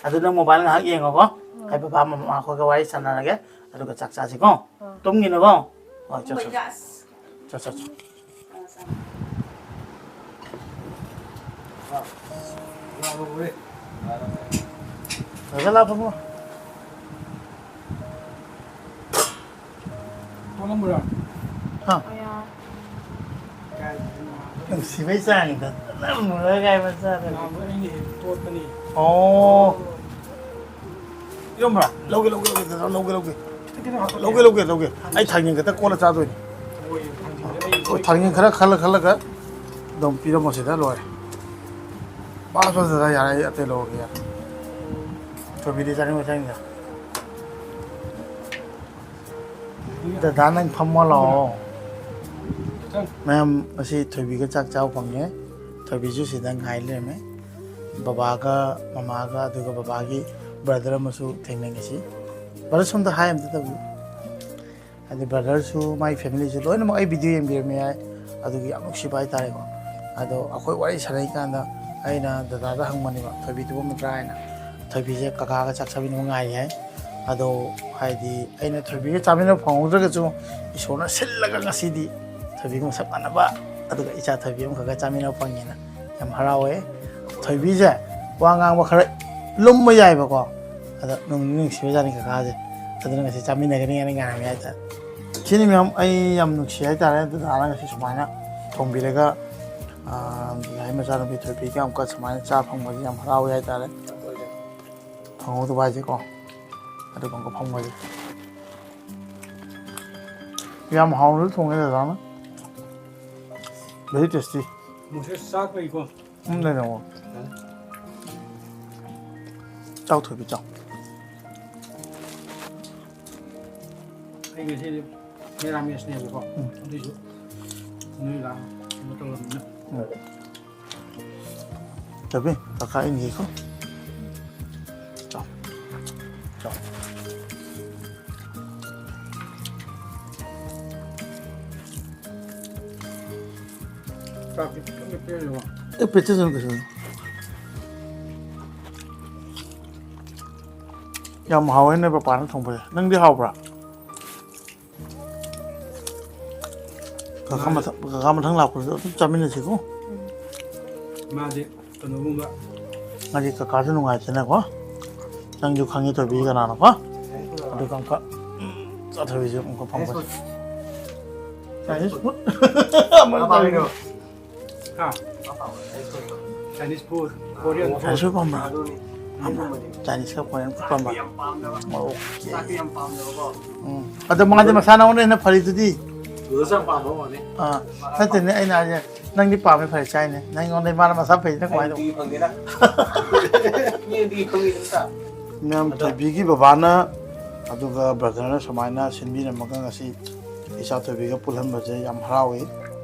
ꯑꯗꯨ ꯅꯪ ꯃꯣꯕꯥꯏꯜ ꯉꯥꯏꯍꯥꯛ ꯌꯦꯡꯉꯣꯀꯣ꯫ ꯑꯩ ꯕꯕꯥ ꯃꯃꯥ ꯑꯩꯈꯣꯏꯒ ꯋꯥꯔꯤ ꯁꯥꯟꯅꯔꯒꯦ꯫ ꯑꯗꯨꯒ ꯆꯥꯛ ꯆꯥꯁꯤꯀꯣ꯫ ꯇꯨꯝꯒꯤꯅꯨꯀꯣ꯫ ꯍꯣꯏ, ꯆꯣ, ꯆꯣ꯫ ꯆꯣ, ꯆꯣ, ꯆꯣ꯫ ꯐꯖꯅ ꯂꯥꯛꯄꯕꯨ꯫ ꯍꯥ? ꯅꯨꯡꯁꯤꯕꯩ ꯆꯥꯡꯗ ꯅꯝꯃꯨꯔꯒ ꯀꯥꯏ ꯃꯆꯥꯗ꯫ ꯑꯣ꯫ ꯏꯔꯣꯝꯕ꯭ꯔꯥ? ꯂꯧꯒꯦ, ꯂꯧꯒꯦ, ꯂꯧꯒꯦ, ꯗꯗꯥ, ꯂꯧꯒꯦ, ꯂꯧꯒꯦ꯫ ꯂꯧꯒꯦ, ꯂꯧꯒꯦ, ꯂꯧꯒꯦ꯫ ꯑꯩ ꯊꯥꯡꯖꯤꯡ ꯈꯛꯇ ꯀꯣꯠꯂ ꯆꯥꯗꯣꯏꯅꯤ꯫ ꯍꯣꯏ, ꯊꯥꯡꯖꯤꯡ ꯈꯔ ꯈꯜꯂ ꯈꯜꯂꯒ ꯑꯗꯨꯝ ꯄꯤꯔꯝꯃꯣ ꯁꯤꯗ, ꯂꯣꯏꯔꯦ꯫ ꯄꯥꯁ ꯄꯥꯁ ꯗꯗꯥ, ꯌꯥꯔꯦ, ꯑꯩ ꯑꯇꯩ ꯂꯧꯔꯒꯦ, ꯌꯥꯔꯦ꯫ ꯊꯣꯏꯕꯤꯗꯤ ꯆꯥꯅꯤꯡꯕ ꯆꯥꯅꯤꯡꯗ꯫ ꯗꯗꯥ, ꯅꯪ ꯐꯝꯃꯣ ꯂꯥꯛꯑꯣ꯫ ꯃꯌꯥꯝ, ꯉꯁꯤ ꯊꯣꯏꯕꯤꯒ ꯆꯥꯛ ꯆꯥꯕ ꯐꯪꯉꯦ꯫ ꯊꯣꯏꯕꯤꯁꯨ ꯁꯤꯗ ꯉꯥꯏ ꯂꯩꯔꯝꯃꯦ꯫ ꯕꯕꯥꯒ ꯃꯃꯥꯒ, ꯑꯗꯨꯒ ꯕꯕꯥꯒꯤ ꯕ꯭ꯔꯗꯔ ꯑꯃꯁꯨ ꯊꯦꯡꯅꯩ ꯉꯁꯤ꯫ ꯕ꯭ꯔꯗꯔ, ꯁꯣꯝꯗ ꯍꯥꯏ ꯑꯝꯇ ꯇꯧꯕꯤꯌꯨ꯫ ꯍꯥꯏꯗꯤ, ꯕ꯭ꯔꯗꯔꯁꯨ, ꯃꯥꯏ ꯐꯦꯃꯤꯂꯤꯁꯨ ꯂꯣꯏꯅꯃꯛ ꯑꯩ ꯚꯤꯗꯤꯑꯣ ꯌꯦꯡꯕꯤꯔꯝꯃꯦ ꯍꯥꯏ꯫ ꯑꯗꯨꯒꯤ ꯌꯥꯝ ꯅꯨꯡꯁꯤꯕ ꯍꯥꯏꯇꯥꯔꯦꯀꯣ꯫ ꯑꯗꯣ ꯑꯩꯈꯣꯏ ꯋꯥꯔꯤ ꯁꯥꯟꯅꯔꯤꯀꯥꯟꯗ ꯑꯩꯅ ꯗꯗꯥꯗ ꯍꯪꯕꯅꯦꯕ, "ꯊꯣꯏꯕꯤ ꯇꯨꯝꯃꯝꯃꯗ꯭ꯔꯥ?" ꯍꯥꯏꯅ꯫ ꯊꯣꯏꯕꯤꯁꯦ ꯀꯀꯥꯒ ꯆꯥꯛ ꯆꯥꯃꯤꯟꯅꯕ ꯉꯥꯏꯔꯤ ꯍꯥꯏ꯫ ꯑꯗꯣ, ꯍꯥꯏꯗꯤ, ꯑꯩꯅ ꯊꯣꯏꯕꯤꯒ ꯆꯥꯃꯤꯟꯅꯕ ꯐꯪꯍꯧꯗ꯭ꯔꯒꯁꯨ, ꯏꯁꯣꯔꯅ ꯁꯤꯜꯂꯒ ꯉꯁꯤꯗꯤ ꯊꯣꯏꯕꯤꯒ ꯃꯁꯛ ꯃꯥꯟꯅꯕ, ꯑꯗꯨꯒ ꯏꯆꯥ ꯊꯣꯏꯕꯤ ꯑꯃꯈꯛꯀ ꯆꯥꯃꯤꯟꯅꯕ ꯐꯪꯉꯦꯅ ꯌꯥꯝ ꯍꯔꯥꯎꯋꯦ꯫ ꯊꯣꯏꯕꯤꯁꯦ ꯋꯥ ꯉꯥꯡꯕ ꯈꯔ ꯂꯨꯝꯕ ꯌꯥꯏꯕꯀꯣ, ꯑꯗ ꯅꯨꯡꯗꯤ ꯅꯨꯡꯁꯤꯕꯖꯥꯠꯅꯤ ꯀꯀꯥꯁꯦ꯫ ꯑꯗꯨꯅ ꯉꯁꯤ ꯆꯥꯃꯤꯟꯅꯒꯅꯤ ꯍꯥꯏꯅ ꯉꯥꯏꯔꯝꯃꯤ ꯍꯥꯏꯇꯥꯔꯦ꯫ ꯁꯤꯅꯤ ꯃꯌꯥꯝ, ꯑꯩ ꯌꯥꯝ ꯅꯨꯡꯁꯤ ꯍꯥꯏꯇꯥꯔꯦ꯫ ꯗꯗꯥꯅ ꯉꯁꯤ ꯁꯨꯃꯥꯏꯅ ꯊꯣꯡꯕꯤꯔꯒ, ꯑꯥ, ꯗꯗꯥꯒꯤ ꯃꯆꯥꯅꯨꯄꯤ ꯊꯣꯏꯕꯤꯒ ꯑꯃꯨꯛꯀ ꯁꯨꯃꯥꯏꯅ ꯆꯥ ꯐꯪꯕꯁꯦ ꯌꯥꯝ ꯍꯔꯥꯎꯋꯦ ꯍꯥꯏꯇꯥꯔꯦ꯫ ꯐꯪꯍꯧꯗꯕ ꯍꯥꯏꯁꯦꯀꯣ꯫ ꯑꯗꯨꯒ ꯑꯃꯨꯛꯀ ꯐꯪꯕꯁꯦ꯫ ꯌꯥꯝ ꯍꯥꯎꯅꯁꯨ ꯊꯣꯡꯉꯦ ꯗꯗꯥꯅ꯫ Very tasty꯫ ꯃꯣꯁꯦꯁ ꯆꯥꯛ ꯂꯩꯀꯣ꯫ ꯎꯝ, ꯂꯩꯔꯝꯃꯣ꯫ ꯆꯥꯎ, ꯊꯣꯏꯕꯤ, ꯆꯥꯎ꯫ ꯑꯩ ꯉꯁꯤꯗꯤ ꯃꯦꯔꯥꯃꯦꯁꯅꯦꯕꯀꯣ꯫ ꯎꯝ꯫ ꯑꯗꯨꯏꯁꯨ ꯅꯣꯏ ꯂꯥꯛꯑ ꯀꯩꯅꯣ ꯇꯧꯔꯕꯅꯤꯅ꯫ ꯎꯝ꯫ ꯊꯣꯏꯕꯤ, ꯀꯀꯥ ꯏꯟꯒꯦꯀꯣ꯫ ꯆꯥꯎ꯫ ꯆꯥꯎ꯫ ꯆꯥꯛꯇꯤ ꯈꯤꯇꯪ ꯄꯦꯠꯄꯤꯔꯣ꯫ ꯑꯦ, ꯄꯦꯠꯆꯁꯅꯨ ꯀꯩꯁꯨ꯫ ꯌꯥꯝ ꯍꯥꯎꯋꯦ ꯅꯣꯏ ꯄꯄꯥꯅ ꯊꯣꯡꯕꯁꯦ꯫ ꯅꯪꯗꯤ ꯍꯥꯎꯕ꯭ꯔꯥ? ꯀꯀꯥ ꯃꯊꯪ, ꯀꯀꯥ ꯃꯊꯪ ꯂꯥꯛꯄꯗꯁꯨ ꯑꯗꯨꯝ ꯆꯥꯃꯤꯟꯅꯁꯤꯀꯣ꯫ ꯃꯥꯗꯤ ꯀꯩꯅꯣꯒꯨꯝꯕ꯫ ꯃꯥꯗꯤ ꯀꯀꯥꯁꯨ ꯅꯨꯡꯉꯥꯏꯇꯦꯅꯀꯣ꯫ ꯅꯪꯁꯨ ꯈꯪꯉꯤ ꯊꯣꯏꯕꯤ ꯀꯅꯥꯅꯣꯀꯣ? ꯑꯗꯨꯒ ꯑꯃꯨꯛꯀ, ꯎꯝ, ꯆꯥꯊꯕꯤꯁꯨ ꯑꯃꯨꯛꯀ ꯐꯪꯕꯁꯦ꯫ Chinese food. ꯍꯥ? Chinese food, Korean food. Chinese food ꯄꯥꯝꯕ꯭ꯔꯥ? ꯄꯥꯝꯕ꯭ꯔꯥ? Chinese ꯀ Korean food ꯄꯥꯝꯕ꯭ꯔꯥ? Okay. ꯎꯝ꯫ ꯑꯗꯣ ꯃꯥꯗꯤ ꯃꯁꯥ ꯅꯉꯣꯟꯗ ꯍꯦꯟꯅ ꯐꯔꯤꯗꯨꯗꯤ꯫ ꯑꯥ, ꯅꯠꯇꯦꯅꯦ, ꯑꯩꯅ ꯍꯥꯏꯁꯦ, ꯅꯪꯗꯤ ꯄꯥꯝꯃꯦ, ꯐꯔꯦ ꯆꯥꯏꯅꯦ꯫ ꯅꯪꯉꯣꯟꯗ ꯃꯥꯅ ꯃꯁꯥ ꯐꯩꯁꯤꯅ ꯀꯃꯥꯏꯅ ꯇꯧꯕ? ꯃꯌꯥꯝ, ꯊꯣꯏꯕꯤꯒꯤ ꯕꯕꯥꯅ ꯑꯗꯨꯒ brotherꯅ ꯁꯨꯃꯥꯏꯅ ꯁꯤꯟꯕꯤꯔꯝꯃꯒ ꯉꯁꯤ ꯏꯆꯥ ꯊꯣꯏꯕꯤꯒ ꯄꯨꯜꯍꯟꯕꯁꯦ ꯌꯥꯝ ꯍꯔꯥꯎꯏ꯫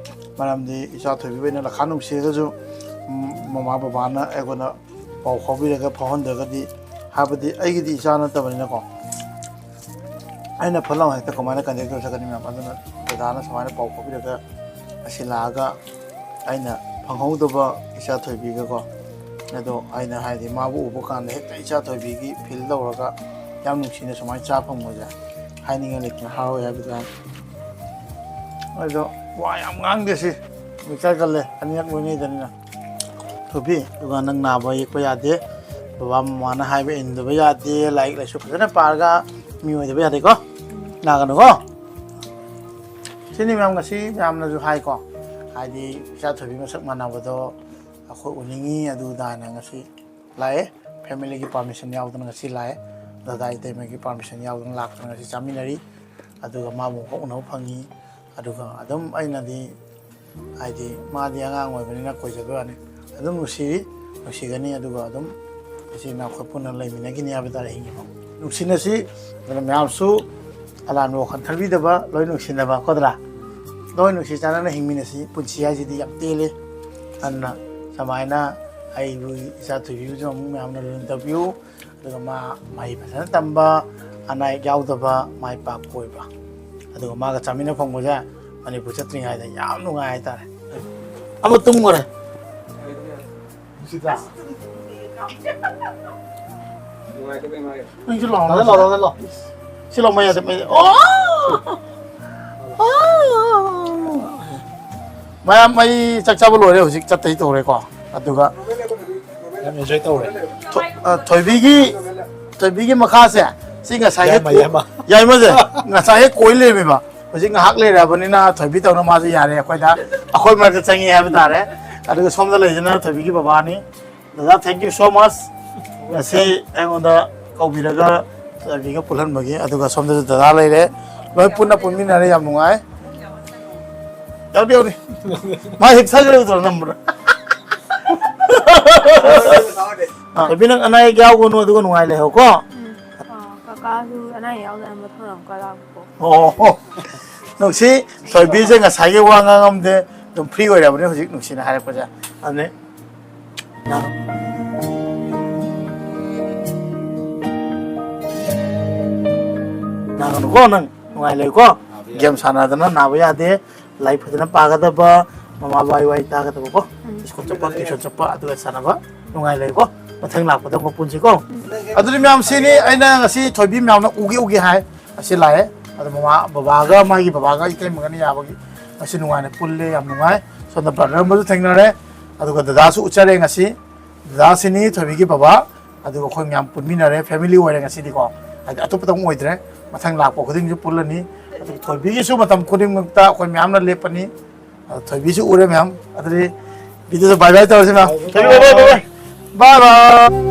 ꯃꯔꯝꯗꯤ ꯏꯆꯥ ꯊꯣꯏꯕꯤꯕꯨ ꯑꯩꯅ ꯂꯈꯥ ꯅꯨꯡꯁꯤꯔꯒꯁꯨ, ꯎꯝ, ꯃꯃꯥ ꯕꯕꯥꯅ ꯑꯩꯉꯣꯟꯗ ꯄꯥꯎ ꯐꯥꯎꯕꯤꯔꯒ ꯐꯥꯎꯍꯟꯗ꯭ꯔꯒꯗꯤ, ꯍꯥꯏꯕꯗꯤ ꯑꯩꯒꯤꯗꯤ ꯏꯆꯥ ꯅꯠꯇꯕꯅꯤꯅꯀꯣ, ꯑꯩꯅ ꯐꯠ ꯂꯥꯎ ꯍꯦꯛꯇ ꯀꯃꯥꯏꯅ contact ꯇꯧꯔ ꯆꯠꯀꯅꯤ ꯃꯌꯥꯝ? ꯑꯗꯨꯅ ꯗꯗꯥꯅ ꯁꯨꯃꯥꯏꯅ ꯄꯥꯎ ꯐꯥꯎꯕꯤꯔꯒ ꯑꯁꯤ ꯂꯥꯛꯑꯒ ꯑꯩꯅ ꯐꯪꯍꯧꯗꯕ ꯏꯆꯥ ꯊꯣꯏꯕꯤꯒꯀꯣ, ꯑꯗꯣ ꯑꯩꯅ ꯍꯥꯏꯗꯤ ꯃꯥꯕꯨ ꯎꯕ ꯀꯥꯟꯗ ꯍꯦꯛꯇ ꯏꯆꯥ ꯊꯣꯏꯕꯤꯒꯤ feel ꯇꯧꯔꯒ ꯌꯥꯝ ꯅꯨꯡꯁꯤꯅ ꯁꯨꯃꯥꯏꯅ ꯆꯥ ꯐꯪꯕꯁꯦ ꯍꯥꯏꯅꯤꯡꯉꯥꯏ ꯂꯩꯇꯅ ꯍꯔꯥꯎꯋꯦ ꯍꯥꯏꯕ ꯇꯥꯔꯦ꯫ ꯑꯗꯣ ꯋꯥ ꯌꯥꯝ ꯉꯥꯡꯗꯦ ꯁꯤ, ꯃꯤꯛꯆꯔ ꯀꯜꯂꯦ, ꯑꯅꯤꯔꯛ ꯂꯣꯏꯅꯩꯗꯅꯤꯅ꯫ ꯊꯣꯏꯕꯤ, ꯑꯗꯨꯒ ꯅꯪ ꯅꯥꯕ ꯌꯦꯛꯄ ꯌꯥꯗꯦ, ꯕꯕꯥ ꯃꯃꯥꯅ ꯍꯥꯏꯕ ꯏꯟꯗꯕ ꯌꯥꯗꯦ, ꯂꯥꯏꯔꯤꯛ ꯂꯥꯏꯁꯨ ꯐꯖꯅ ꯄꯥꯔꯒ ꯃꯤ ꯑꯣꯏꯗꯕ ꯌꯥꯗꯦꯀꯣ, ꯅꯥꯒꯅꯨꯀꯣ꯫ ꯁꯤꯅꯤ ꯃꯌꯥꯝ, ꯉꯁꯤ ꯃꯌꯥꯝꯅꯁꯨ ꯍꯥꯏꯀꯣ, ꯍꯥꯏꯗꯤ ꯏꯆꯥ ꯊꯣꯏꯕꯤ ꯃꯁꯛ ꯃꯥꯟꯅꯕꯗꯣ ꯑꯩꯈꯣꯏ ꯎꯅꯤꯡꯉꯤ ꯑꯗꯨ ꯑꯗꯥꯅ ꯉꯁꯤ ꯂꯥꯛꯑꯦ꯫ Familyꯒꯤ permission ꯌꯥꯎꯗꯅ ꯉꯁꯤ ꯂꯥꯛꯑꯦ꯫ ꯗꯗꯥ ꯏꯇꯩꯃꯒꯤ permission ꯌꯥꯎꯗꯅ ꯂꯥꯛꯇꯅ ꯉꯁꯤ ꯆꯥꯃꯤꯟꯅꯔꯤ꯫ ꯑꯗꯨꯒ ꯃꯥꯕꯨ ꯑꯃꯨꯛꯀ ꯎꯅꯕ ꯐꯪꯉꯤ꯫ ꯑꯗꯨꯒ ꯑꯗꯨꯝ ꯑꯩꯅꯗꯤ, ꯍꯥꯏꯗꯤ, ꯃꯥꯗꯤ ꯑꯉꯥꯡ ꯑꯣꯏꯕꯅꯤꯅ ꯀꯣꯏꯖꯕ ꯋꯥꯅꯤ꯫ ꯑꯗꯨꯝ ꯅꯨꯡꯁꯤꯔꯤ, ꯅꯨꯡꯁꯤꯒꯅꯤ, ꯑꯗꯨꯒ ꯑꯗꯨꯝ ꯏꯆꯤꯟ ꯏꯅꯥꯎ ꯑꯩꯈꯣꯏ ꯄꯨꯟꯅ ꯂꯩꯃꯤꯟꯅꯈꯤꯅꯤ ꯍꯥꯏꯕ ꯇꯥꯔꯦ, ꯍꯤꯡꯉꯤꯐꯥꯎ꯫ ꯅꯨꯡꯁꯤꯅꯁꯤ, ꯑꯗꯨꯅ ꯃꯌꯥꯝꯁꯨ ꯑꯔꯥꯟꯕ ꯋꯥꯈꯜ ꯈꯟꯕꯤꯗꯕ, ꯂꯣꯏ ꯅꯨꯡꯁꯤꯅꯕ, ꯀꯣꯗ꯭ꯔꯥ? ꯂꯣꯏ ꯅꯨꯡꯁꯤ ꯆꯥꯟꯅꯅ ꯍꯤꯡꯃꯤꯟꯅꯁꯤ꯫ ꯄꯨꯟꯁꯤ ꯍꯥꯏꯁꯤꯗꯤ ꯌꯥꯝ ꯇꯦꯜꯂꯤ꯫ ꯑꯗꯨꯅ ꯁꯨꯃꯥꯏꯅ ꯑꯩꯕꯨ, ꯏꯆꯥ ꯊꯣꯏꯕꯤꯕꯨꯁꯨ ꯑꯃꯨꯛ ꯃꯌꯥꯝꯅ ꯂꯨꯅ ꯇꯧꯕꯤꯌꯨ꯫ ꯑꯗꯨꯒ ꯃꯥ ꯃꯍꯩ ꯐꯖꯅ ꯇꯝꯕ, ꯑꯅꯥ ꯑꯌꯦꯛ ꯌꯥꯎꯗꯕ, ꯃꯥꯏ ꯄꯥꯛꯄ ꯑꯣꯏꯕ, ꯑꯗꯨꯒ ꯃꯥꯒ ꯆꯥꯃꯤꯟꯅ ꯐꯪꯕꯁꯦ ꯃꯅꯤꯄꯨꯔ ꯆꯠꯇ꯭ꯔꯤꯉꯩꯗ ꯌꯥꯝ ꯅꯨꯡꯉꯥꯏ ꯍꯥꯏꯇꯥꯔꯦ꯫ ꯑꯃ ꯇꯨꯝꯈꯔꯦ꯫ ꯁꯤꯗ꯫ ꯅꯪꯁꯨ ꯂꯥꯎꯅ꯫ ꯂꯥꯎꯅ, ꯂꯥꯎꯅ, ꯂꯥꯎꯅ꯫ ꯁꯤ ꯂꯥꯎ, ꯃꯌꯥꯗ, ꯃꯌꯥꯗ꯫ ꯑꯣ! ꯃꯌꯥꯝ, ꯑꯩ ꯆꯥꯛ ꯆꯥꯕ ꯂꯣꯏꯔꯦ, ꯍꯧꯖꯤꯛ ꯆꯠꯇꯩ ꯇꯧꯔꯦꯀꯣ꯫ ꯑꯗꯨꯒ ꯌꯥꯝ enjoy ꯇꯧꯔꯦ꯫ ꯊꯣ-, ꯑ, ꯊꯣꯏꯕꯤꯒꯤ, ꯊꯣꯏꯕꯤꯒꯤ ꯃꯈꯥꯁꯦ, ꯁꯤ ꯉꯁꯥꯏ ꯍꯦꯛ ꯌꯥꯏꯃ, ꯀꯣ-, ꯌꯥꯏꯃ꯫ ꯌꯥꯏꯃꯁꯦ, ꯉꯁꯥꯏ ꯍꯦꯛ ꯀꯣꯏ ꯂꯩꯔꯝꯃꯦꯕ꯫ ꯍꯧꯖꯤꯛ ꯉꯥꯏꯍꯥꯛ ꯂꯩꯔꯕꯅꯤꯅ ꯊꯣꯏꯕꯤ ꯇꯧꯅ ꯃꯥꯁꯨ ꯌꯥꯔꯦ, ꯑꯩꯈꯣꯏꯗ, ꯑꯩꯈꯣꯏ ꯃꯔꯛꯇ ꯆꯪꯉꯦ ꯍꯥꯏꯕ ꯇꯥꯔꯦ꯫ ꯑꯗꯨꯒ ꯁꯣꯝꯗ ꯂꯩꯁꯤꯅ ꯊꯣꯏꯕꯤꯒꯤ ꯕꯕꯥꯅꯤ꯫ ꯗꯗꯥ, thank you so much꯫ ꯉꯁꯤ ꯑꯩꯉꯣꯟꯗ ꯀꯧꯕꯤꯔꯒ ꯊꯣꯏꯕꯤꯒ ꯄꯨꯜꯍꯟꯕꯒꯤ꯫ ꯑꯗꯨꯒ ꯁꯣꯝꯗꯁꯨ ꯗꯗꯥ ꯂꯩꯔꯦ, ꯂꯣꯏ ꯄꯨꯟꯅ ꯄꯨꯟꯃꯤꯟꯅꯔꯦ, ꯌꯥꯝ ꯅꯨꯡꯉꯥꯏ꯫ ꯌꯥꯎꯗꯤ ꯌꯥꯎꯗꯤ꯫ ꯃꯥ ꯍꯤꯞꯊꯈ꯭ꯔꯦ, ꯎꯗ꯭ꯔꯣ, ꯅꯝꯕ꯭ꯔꯥ? ꯑꯥ, ꯊꯣꯏꯕꯤ, ꯅꯪ ꯑꯅꯥ ꯑꯌꯦꯛ ꯌꯥꯎꯒꯅꯨ, ꯑꯗꯨꯒ ꯅꯨꯡꯉꯥꯏ ꯂꯩꯍꯧꯀꯣ꯫ ꯎꯝ꯫ ꯑꯥ, ꯀꯀꯥꯁꯨ ꯑꯅꯥ ꯑꯌꯦꯛ ꯌꯥꯎꯗꯅ ꯃꯊꯪ ꯑꯃꯨꯛꯀ ꯂꯥꯛꯄꯀꯣ꯫ ꯑꯣ, ꯅꯨꯡꯁꯤ꯫ ꯊꯣꯏꯕꯤꯁꯦ ꯉꯁꯥꯏꯒꯤ ꯋꯥ ꯉꯥꯡꯉꯝꯗꯦ, ꯑꯗꯨꯝ free ꯑꯣꯏꯔꯕꯅꯦ ꯍꯧꯖꯤꯛ ꯅꯨꯡꯁꯤꯅ ꯍꯥꯏꯔꯛꯄꯁꯦ꯫ ꯑꯗꯨꯅꯦ꯫ ꯅꯥꯒꯅꯨꯀꯣ, ꯅꯪ ꯅꯨꯡꯉꯥꯏ ꯂꯩꯌꯨꯀꯣ꯫ ꯒꯦꯝ ꯁꯥꯟꯅꯗꯅ ꯅꯥꯕ ꯌꯥꯗꯦ꯫ ꯂꯥꯏꯔꯤꯛ ꯐꯖꯅ ꯄꯥꯒꯗꯕ, ꯃꯃꯥ ꯕꯥꯏ ꯋꯥꯏ ꯇꯥꯒꯗꯕꯀꯣ꯫ ꯁ꯭ꯀꯨꯜ ꯆꯠꯄ, ꯇ꯭ꯌꯨꯁꯟ ꯆꯠꯄ, ꯑꯗꯨꯒ ꯁꯥꯟꯅꯕ ꯅꯨꯡꯉꯥꯏ ꯂꯩꯌꯨꯀꯣ꯫ ꯃꯊꯪ ꯂꯥꯛꯄꯗ ꯑꯃꯨꯛ ꯄꯨꯟꯁꯤꯀꯣ꯫ ꯑꯗꯨꯗꯤ ꯃꯌꯥꯝ, ꯁꯤꯅꯤ ꯑꯩꯅ ꯉꯁꯤ ꯊꯣꯏꯕꯤ ꯃꯌꯥꯝꯅ ꯎꯒꯦ ꯎꯒꯦ ꯍꯥꯏ꯫ ꯑꯁꯤ ꯂꯥꯛꯑꯦ꯫ ꯑꯗꯣ ꯃꯃꯥ, ꯕꯕꯥꯒ, ꯃꯥꯒꯤ ꯕꯕꯥꯒ ꯏꯇꯩꯃꯒꯅ ꯌꯥꯕꯒꯤ ꯉꯁꯤ ꯅꯨꯡꯉꯥꯏꯅ ꯄꯨꯜꯂꯦ, ꯌꯥꯝ ꯅꯨꯡꯉꯥꯏ꯫ ꯁꯣꯝꯗ brother ꯑꯃꯁꯨ ꯊꯦꯡꯅꯔꯦ꯫ ꯑꯗꯨꯒ ꯗꯗꯥꯁꯨ ꯎꯠꯆꯔꯦ ꯉꯁꯤ꯫ ꯗꯗꯥꯁꯤꯅꯤ ꯊꯣꯏꯕꯤꯒꯤ ꯕꯕꯥ꯫ ꯑꯗꯨꯒ ꯑꯩꯈꯣꯏ ꯃꯌꯥꯝ ꯄꯨꯟꯃꯤꯟꯅꯔꯦ, family ꯑꯣꯏꯔꯦ ꯉꯁꯤꯗꯤꯀꯣ꯫ ꯍꯥꯏꯗꯤ ꯑꯇꯣꯞꯄꯗ ꯑꯃꯨꯛ ꯑꯣꯏꯗ꯭ꯔꯦ꯫ ꯃꯊꯪ ꯂꯥꯛꯄ ꯈꯨꯗꯤꯡꯁꯨ ꯄꯨꯜꯂꯅꯤ꯫ ꯑꯗꯨꯒ ꯊꯣꯏꯕꯤꯒꯤꯁꯨ ꯃꯇꯝ ꯈꯨꯗꯤꯡꯃꯛꯇ ꯑꯩꯈꯣꯏ ꯃꯌꯥꯝꯅ ꯂꯦꯞꯄꯅꯤ꯫ ꯑꯗꯣ ꯊꯣꯏꯕꯤꯁꯨ ꯎꯔꯦ ꯃꯌꯥꯝ꯫ ꯑꯗꯨꯗꯤ videoꯗ bye bye ꯇꯧꯔꯁꯤ ꯃꯌꯥꯝ꯫ ꯊꯣꯏꯕꯤ, bye bye, bye bye꯫ Bye bye꯫